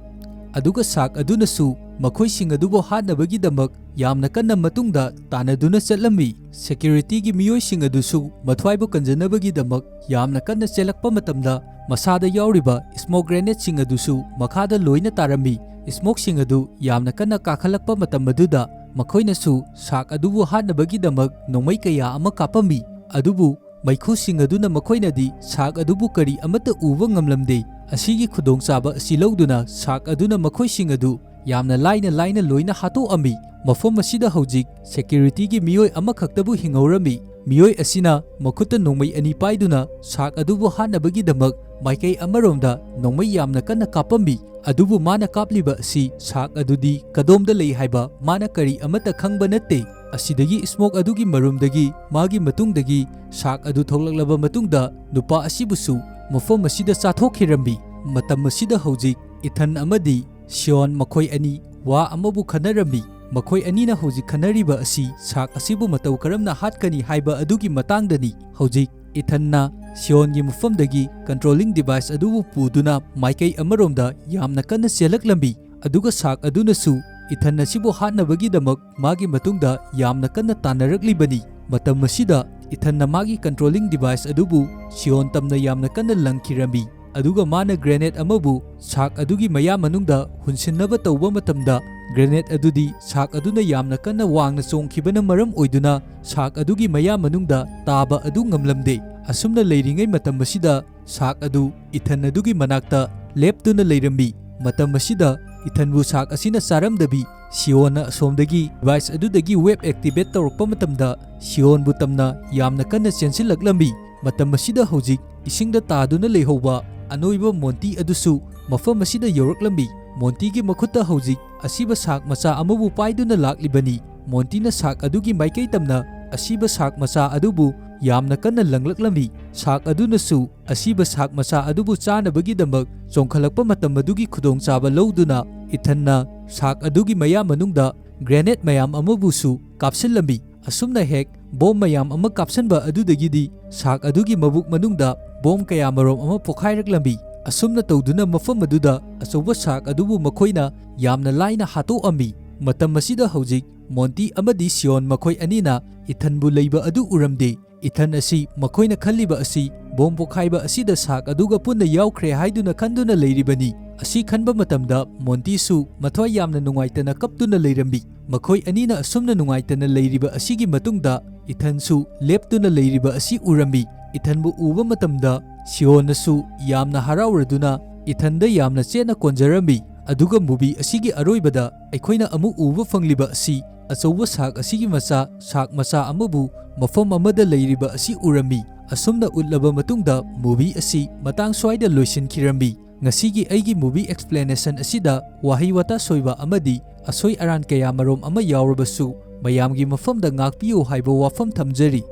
ꯑꯗꯨꯒ shark ꯑꯗꯨꯅꯁꯨ ꯃꯈꯣꯏꯁꯤꯡ ꯑꯗꯨꯕꯨ ꯍꯥꯠꯅꯕꯒꯤꯗꯃꯛ ꯌꯥꯝꯅ ꯀꯟꯅ ꯃꯇꯨꯡꯗ ꯇꯥꯟꯅꯗꯨꯅ ꯆꯠꯂꯝꯃꯤ꯫ Securityꯒꯤ ꯃꯤꯑꯣꯏꯁꯤꯡ ꯑꯗꯨꯁꯨ ꯃꯊ꯭ꯋꯥꯏꯕꯨ ꯀꯟꯖꯅꯕꯒꯤꯗꯃꯛ ꯌꯥꯝꯅ ꯀꯟꯅ ꯆꯦꯜꯂꯛꯄ ꯃꯇꯝꯗ ꯃꯁꯥꯗ ꯌꯥꯎꯔꯤꯕ smoke grenadeꯁꯤꯡ ꯑꯗꯨꯁꯨ ꯃꯈꯥꯗ ꯂꯣꯏꯅ ꯇꯥꯔꯝꯃꯤ꯫ Smokeꯁꯤꯡ ꯑꯗꯨ ꯌꯥꯝꯅ ꯀꯟꯅ ꯀꯥꯈꯠꯂꯛꯄ ꯃꯇꯝ ꯑꯗꯨꯗ ꯃꯈꯣꯏꯅꯁꯨ shark ꯑꯗꯨꯕꯨ ꯍꯥꯠꯅꯕꯒꯤꯗꯃꯛ ꯅꯣꯡꯃꯩ ꯀꯌꯥ ꯑꯃ ꯀꯥꯞꯄꯝꯃꯤ꯫ ꯑꯗꯨꯕꯨ ꯃꯩꯈꯨꯁꯤꯡ ꯑꯗꯨꯅ ꯃꯈꯣꯏꯅꯗꯤ shark ꯑꯗꯨꯕꯨ ꯀꯔꯤ ꯑꯃꯠꯇ ꯎꯕ ꯉꯝꯂꯝꯗꯦ꯫ ꯑꯁꯤꯒꯤ ꯈꯨꯗꯣꯡꯆꯥꯕ ꯑꯁꯤ ꯂꯧꯗꯨꯅ shark ꯑꯗꯨꯅ ꯃꯈꯣꯏꯁꯤꯡ ꯑꯗꯨ ꯌꯥꯝꯅ ꯂꯥꯏꯅ ꯂꯥꯏꯅ ꯂꯣꯏꯅ ꯍꯥꯠꯇꯣꯛꯑꯝꯃꯤ꯫ ꯃꯐꯝ ꯑꯁꯤꯗ ꯍꯧꯖꯤꯛ securityꯒꯤ ꯃꯤꯑꯣꯏ ꯑꯃꯈꯛꯇꯕꯨ ꯍꯤꯡꯍꯧꯔꯝꯃꯤ꯫ ꯃꯤꯑꯣꯏ ꯑꯁꯤꯅ ꯃꯈꯨꯠꯇ ꯅꯣꯡꯃꯩ ꯑꯅꯤ ꯄꯥꯏꯗꯨꯅ shark ꯑꯗꯨꯕꯨ ꯍꯥꯠꯅꯕꯒꯤꯗꯃꯛ ꯃꯥꯏꯀꯩ ꯑꯃꯔꯣꯝꯗ ꯅꯣꯡꯃꯩ ꯌꯥꯝꯅ ꯀꯟꯅ ꯀꯥꯞꯄꯝꯃꯤ꯫ ꯑꯗꯨꯕꯨ ꯃꯥꯅ ꯀꯥꯞꯂꯤꯕ ꯑꯁꯤ shark ꯑꯗꯨꯗꯤ ꯀꯗꯣꯝꯗ ꯂꯩ ꯍꯥꯏꯕ ꯃꯥꯅ ꯀꯔꯤ ꯑꯃꯠꯇ ꯈꯪꯕ ꯅꯠꯇꯦ꯫ ꯑꯁꯤꯗꯒꯤ smoke ꯑꯗꯨꯒꯤ ꯃꯔꯨꯝꯗꯒꯤ ꯃꯥꯒꯤ ꯃꯇꯨꯡꯗꯒꯤ shark ꯑꯗꯨ ꯊꯣꯛꯂꯛꯂꯕ ꯃꯇꯨꯡꯗ ꯅꯨꯄꯥ ꯑꯁꯤꯕꯨꯁꯨ ꯃꯐꯝ ꯑꯁꯤꯗ ꯆꯥꯊꯣꯛꯈꯤꯔꯝꯃꯤ꯫ ꯃꯇꯝ ꯑꯁꯤꯗ ꯍꯧꯖꯤꯛ Ethan ꯑꯃꯗꯤ Sean ꯃꯈꯣꯏ ꯑꯅꯤ ꯋꯥ ꯑꯃꯕꯨ ꯈꯟꯅꯔꯝꯃꯤ꯫ ꯃꯈꯣꯏ ꯑꯅꯤꯅ ꯍꯧꯖꯤꯛ ꯈꯟꯅꯔꯤꯕ ꯑꯁꯤ shark ꯑꯁꯤꯕꯨ ꯃꯇꯧ ꯀꯔꯝꯅ ꯍꯥꯠꯀꯅꯤ ꯍꯥꯏꯕ ꯑꯗꯨꯒꯤ ꯃꯇꯥꯡꯗꯅꯤ꯫ ꯍꯧꯖꯤꯛ Ethanꯅ Seanꯒꯤ ꯃꯐꯝꯗꯒꯤ controlling device ꯑꯗꯨꯕꯨ ꯄꯨꯗꯨꯅ ꯃꯥꯏꯀꯩ ꯑꯃꯔꯣꯝꯗ ꯌꯥꯝꯅ ꯀꯟꯅ ꯆꯦꯜꯂꯛꯂꯝꯃꯤ꯫ ꯑꯗꯨꯒ shark ꯑꯗꯨꯅꯁꯨ Ethan ꯑꯁꯤꯕꯨ ꯍꯥꯠꯅꯕꯒꯤꯗꯃꯛ ꯃꯥꯒꯤ ꯃꯇꯨꯡꯗ ꯌꯥꯝꯅ ꯀꯟꯅ ꯇꯥꯟꯅꯔꯛꯂꯤꯕꯅꯤ꯫ ꯃꯇꯝ ꯑꯁꯤꯗ Ethanꯅ ꯃꯥꯒꯤ controlling device ꯑꯗꯨꯕꯨ Sean ꯇꯝꯅ ꯌꯥꯝꯅ ꯀꯟꯅ ꯂꯪꯈꯤꯔꯝꯃꯤ꯫ ꯑꯗꯨꯒ ꯃꯥꯅ grenade ꯑꯃꯕꯨ shark ꯑꯗꯨꯒꯤ ꯃꯌꯥ ꯃꯅꯨꯡꯗ ꯍꯨꯟꯁꯤꯟꯅꯕ ꯇꯧꯕ ꯃꯇꯝꯗ grenade ꯑꯗꯨꯗꯤ shark ꯑꯗꯨꯅ ꯌꯥꯝꯅ ꯀꯟꯅ ꯋꯥꯡꯅ ꯆꯣꯡꯈꯤꯕꯅ ꯃꯔꯝ ꯑꯣꯏꯗꯨꯅ shark ꯑꯗꯨꯒꯤ ꯃꯌꯥ ꯃꯅꯨꯡꯗ ꯇꯥꯕ ꯑꯗꯨ ꯉꯝꯂꯝꯗꯦ꯫ ꯑꯁꯨꯝꯅ ꯂꯩꯔꯤꯉꯩ ꯃꯇꯝ ꯑꯁꯤꯗ shark ꯑꯗꯨ Ethan ꯑꯗꯨꯒꯤ ꯃꯅꯥꯛꯇ ꯂꯦꯞꯇꯨꯅ ꯂꯩꯔꯝꯃꯤ꯫ ꯃꯇꯝ ꯑꯁꯤꯗ Ethanꯕꯨ shark ꯑꯁꯤꯅ ꯆꯥꯔꯝꯗꯕꯤ Seanꯅ ꯑꯁꯣꯝꯗꯒꯤ device ꯑꯗꯨꯗꯒꯤ web activate ꯇꯧꯔꯛꯄ ꯃꯇꯝꯗ Seanꯕꯨ ꯇꯝꯅ ꯌꯥꯝꯅ ꯀꯟꯅ ꯆꯦꯟꯁꯤꯜꯂꯛꯂꯝꯃꯤ꯫ ꯃꯇꯝ ꯑꯁꯤꯗ ꯍꯧꯖꯤꯛ ꯏꯁꯤꯡꯗ ꯇꯥꯗꯨꯅ ꯂꯩꯍꯧꯕ ꯑꯅꯣꯏꯕ ꯃꯣꯟꯇꯤ ꯑꯗꯨꯁꯨ ꯃꯐꯝ ꯑꯁꯤꯗ ꯌꯧꯔꯛꯂꯝꯃꯤ꯫ ꯃꯣꯟꯇꯤꯒꯤ ꯃꯈꯨꯠꯇ ꯍꯧꯖꯤꯛ ꯑꯁꯤꯕ ꯁꯥꯛ ꯃꯆꯥ ꯑꯃꯕꯨ ꯄꯥꯏꯗꯨꯅ ꯂꯥꯛꯂꯤꯕꯅꯤ꯫ ꯃꯣꯟꯇꯤꯅ ꯁꯥꯛ ꯑꯗꯨꯒꯤ ꯃꯥꯏꯀꯩ ꯇꯝꯅ ꯑꯁꯤꯕ ꯁꯥꯛ ꯃꯆꯥ ꯑꯗꯨꯕꯨ ꯌꯥꯝꯅ ꯀꯟꯅ ꯂꯪꯂꯛꯂꯝꯃꯤ꯫ ꯁꯥꯛ ꯑꯗꯨꯅꯁꯨ ꯑꯁꯤꯕ ꯁꯥꯛ ꯃꯆꯥ ꯑꯗꯨꯕꯨ ꯆꯥꯅꯕꯒꯤꯗꯃꯛ ꯆꯣꯡꯈꯠꯂꯛꯄ ꯃꯇꯝ ꯑꯗꯨꯒꯤ ꯈꯨꯗꯣꯡꯆꯥꯕ ꯂꯧꯗꯨꯅ ꯏꯊꯟꯅ ꯁꯥꯛ ꯑꯗꯨꯒꯤ ꯃꯌꯥ ꯃꯅꯨꯡꯗ ꯒ꯭ꯔꯦꯅꯦꯗ ꯃꯌꯥꯝ ꯑꯃꯕꯨꯁꯨ ꯀꯥꯞꯁꯤꯜꯂꯝꯃꯤ꯫ ꯑꯁꯨꯝꯅ ꯍꯦꯛ ꯕꯣꯝ ꯃꯌꯥꯝ ꯑꯃ ꯀꯥꯞꯁꯤꯟꯕ ꯑꯗꯨꯗꯒꯤꯗꯤ ꯁꯥꯛ ꯑꯗꯨꯒꯤ ꯃꯕꯨꯛ ꯃꯅꯨꯡꯗ ꯕꯣꯝ ꯀꯌꯥꯃꯔꯣꯝ ꯑꯃ ꯄꯣꯈꯥꯏꯔꯛꯂꯝꯃꯤ꯫ ꯑꯁꯨꯝꯅ ꯇꯧꯗꯨꯅ ꯃꯐꯝ ꯑꯗꯨꯗ ꯑꯆꯧꯕ ꯁꯥꯛ ꯑꯗꯨꯕꯨ ꯃꯈꯣꯏꯅ ꯌꯥꯝꯅ ꯂꯥꯏꯅ ꯍꯥꯠꯇꯣꯛꯑꯝꯃꯤ꯫ ꯃꯇꯝ ꯑꯁꯤꯗ ꯍꯧꯖꯤꯛ ꯃꯣꯟꯇꯤ ꯑꯃꯗꯤ ꯁꯤꯌꯣꯟ ꯃꯈꯣꯏ ꯑꯅꯤꯅ ꯏꯊꯟꯕꯨ ꯂꯩꯕ ꯑꯗꯨ ꯎꯔꯝꯗꯦ꯫ ꯏꯊꯟ ꯑꯁꯤ ꯃꯈꯣꯏꯅ ꯈꯜꯂꯤꯕ ꯑꯁꯤ ꯕꯣꯝ ꯄꯣꯈꯥꯏꯕ ꯑꯁꯤꯗ ꯁꯥꯛ ꯑꯗꯨꯒ ꯄꯨꯟꯅ ꯌꯥꯎꯈ꯭ꯔꯦ ꯍꯥꯏꯗꯨꯅ ꯈꯟꯗꯨꯅ ꯂꯩꯔꯤꯕꯅꯤ꯫ ꯑꯁꯤ ꯈꯟꯕ ꯃꯇꯝꯗ ꯃꯣꯟꯇꯤꯁꯨ ꯃꯊ꯭ꯋꯥꯏ ꯌꯥꯝꯅ ꯅꯨꯡꯉꯥꯏꯇꯅ ꯀꯞꯇꯨꯅ ꯂꯩꯔꯝꯃꯤ꯫ ꯃꯈꯣꯏ ꯑꯅꯤꯅ ꯑꯁꯨꯝꯅ ꯅꯨꯡꯉꯥꯏꯇꯅ ꯂꯩꯔꯤꯕ ꯑꯁꯤꯒꯤ ꯃꯇꯨꯡꯗ ꯏꯊꯟꯁꯨ ꯂꯦꯞꯇꯨꯅ ꯂꯩꯔꯤꯕ ꯑꯁꯤ ꯎꯔꯝꯃꯤ꯫ ꯏꯊꯟꯕꯨ ꯎꯕ ꯃꯇꯝꯗ ꯁꯤꯌꯣꯟꯅꯁꯨ ꯌꯥꯝꯅ ꯍꯔꯥꯎꯔꯗꯨꯅ ꯏꯊꯟꯗ ꯌꯥꯝꯅ ꯆꯦꯠꯅ ꯀꯣꯟꯖꯔꯝꯃꯤ꯫ ꯑꯗꯨꯒ ꯃꯨꯚꯤ ꯑꯁꯤꯒꯤ ꯑꯔꯣꯏꯕꯗ ꯑꯩꯈꯣꯏꯅ ꯑꯃꯨꯛ ꯎꯕ ꯐꯪꯂꯤꯕ ꯑꯁꯤ ꯑꯆꯧꯕ ꯁꯥꯛ ꯑꯁꯤꯒꯤ ꯃꯆꯥ ꯁꯥꯛ ꯃꯆꯥ ꯑꯃꯕꯨ ꯃꯐꯝ ꯑꯃꯗ ꯂꯩꯔꯤꯕ ꯑꯁꯤ ꯎꯔꯝꯃꯤ꯫ ꯑꯁꯨꯝꯅ ꯎꯠꯂꯕ ꯃꯇꯨꯡꯗ ꯃꯨꯚꯤ ꯑꯁꯤ ꯃꯇꯥꯡ ꯁ꯭ꯋꯥꯏꯗ ꯂꯣꯏꯁꯤꯟꯈꯤꯔꯝꯃꯤ꯫ ꯉꯁꯤꯒꯤ ꯑꯩꯒꯤ ꯃꯨꯚꯤ ꯑꯦꯛꯁꯄ꯭ꯂꯦꯅꯦꯁꯟ ꯑꯁꯤꯗ ꯋꯥꯍꯩ ꯋꯥꯇꯥ ꯁꯣꯏꯕ ꯑꯃꯗꯤ ꯑꯁꯣꯏ ꯑꯔꯥꯟ ꯀꯌꯥ ꯃꯔꯣꯝ ꯑꯃ ꯌꯥꯎꯔꯕꯁꯨ ꯃꯌꯥꯝꯒꯤ ꯃꯐꯝꯗ ꯉꯥꯛꯄꯤꯌꯨ ꯍꯥꯏꯕ ꯋꯥꯐꯝ ꯊꯝꯖꯔꯤ꯫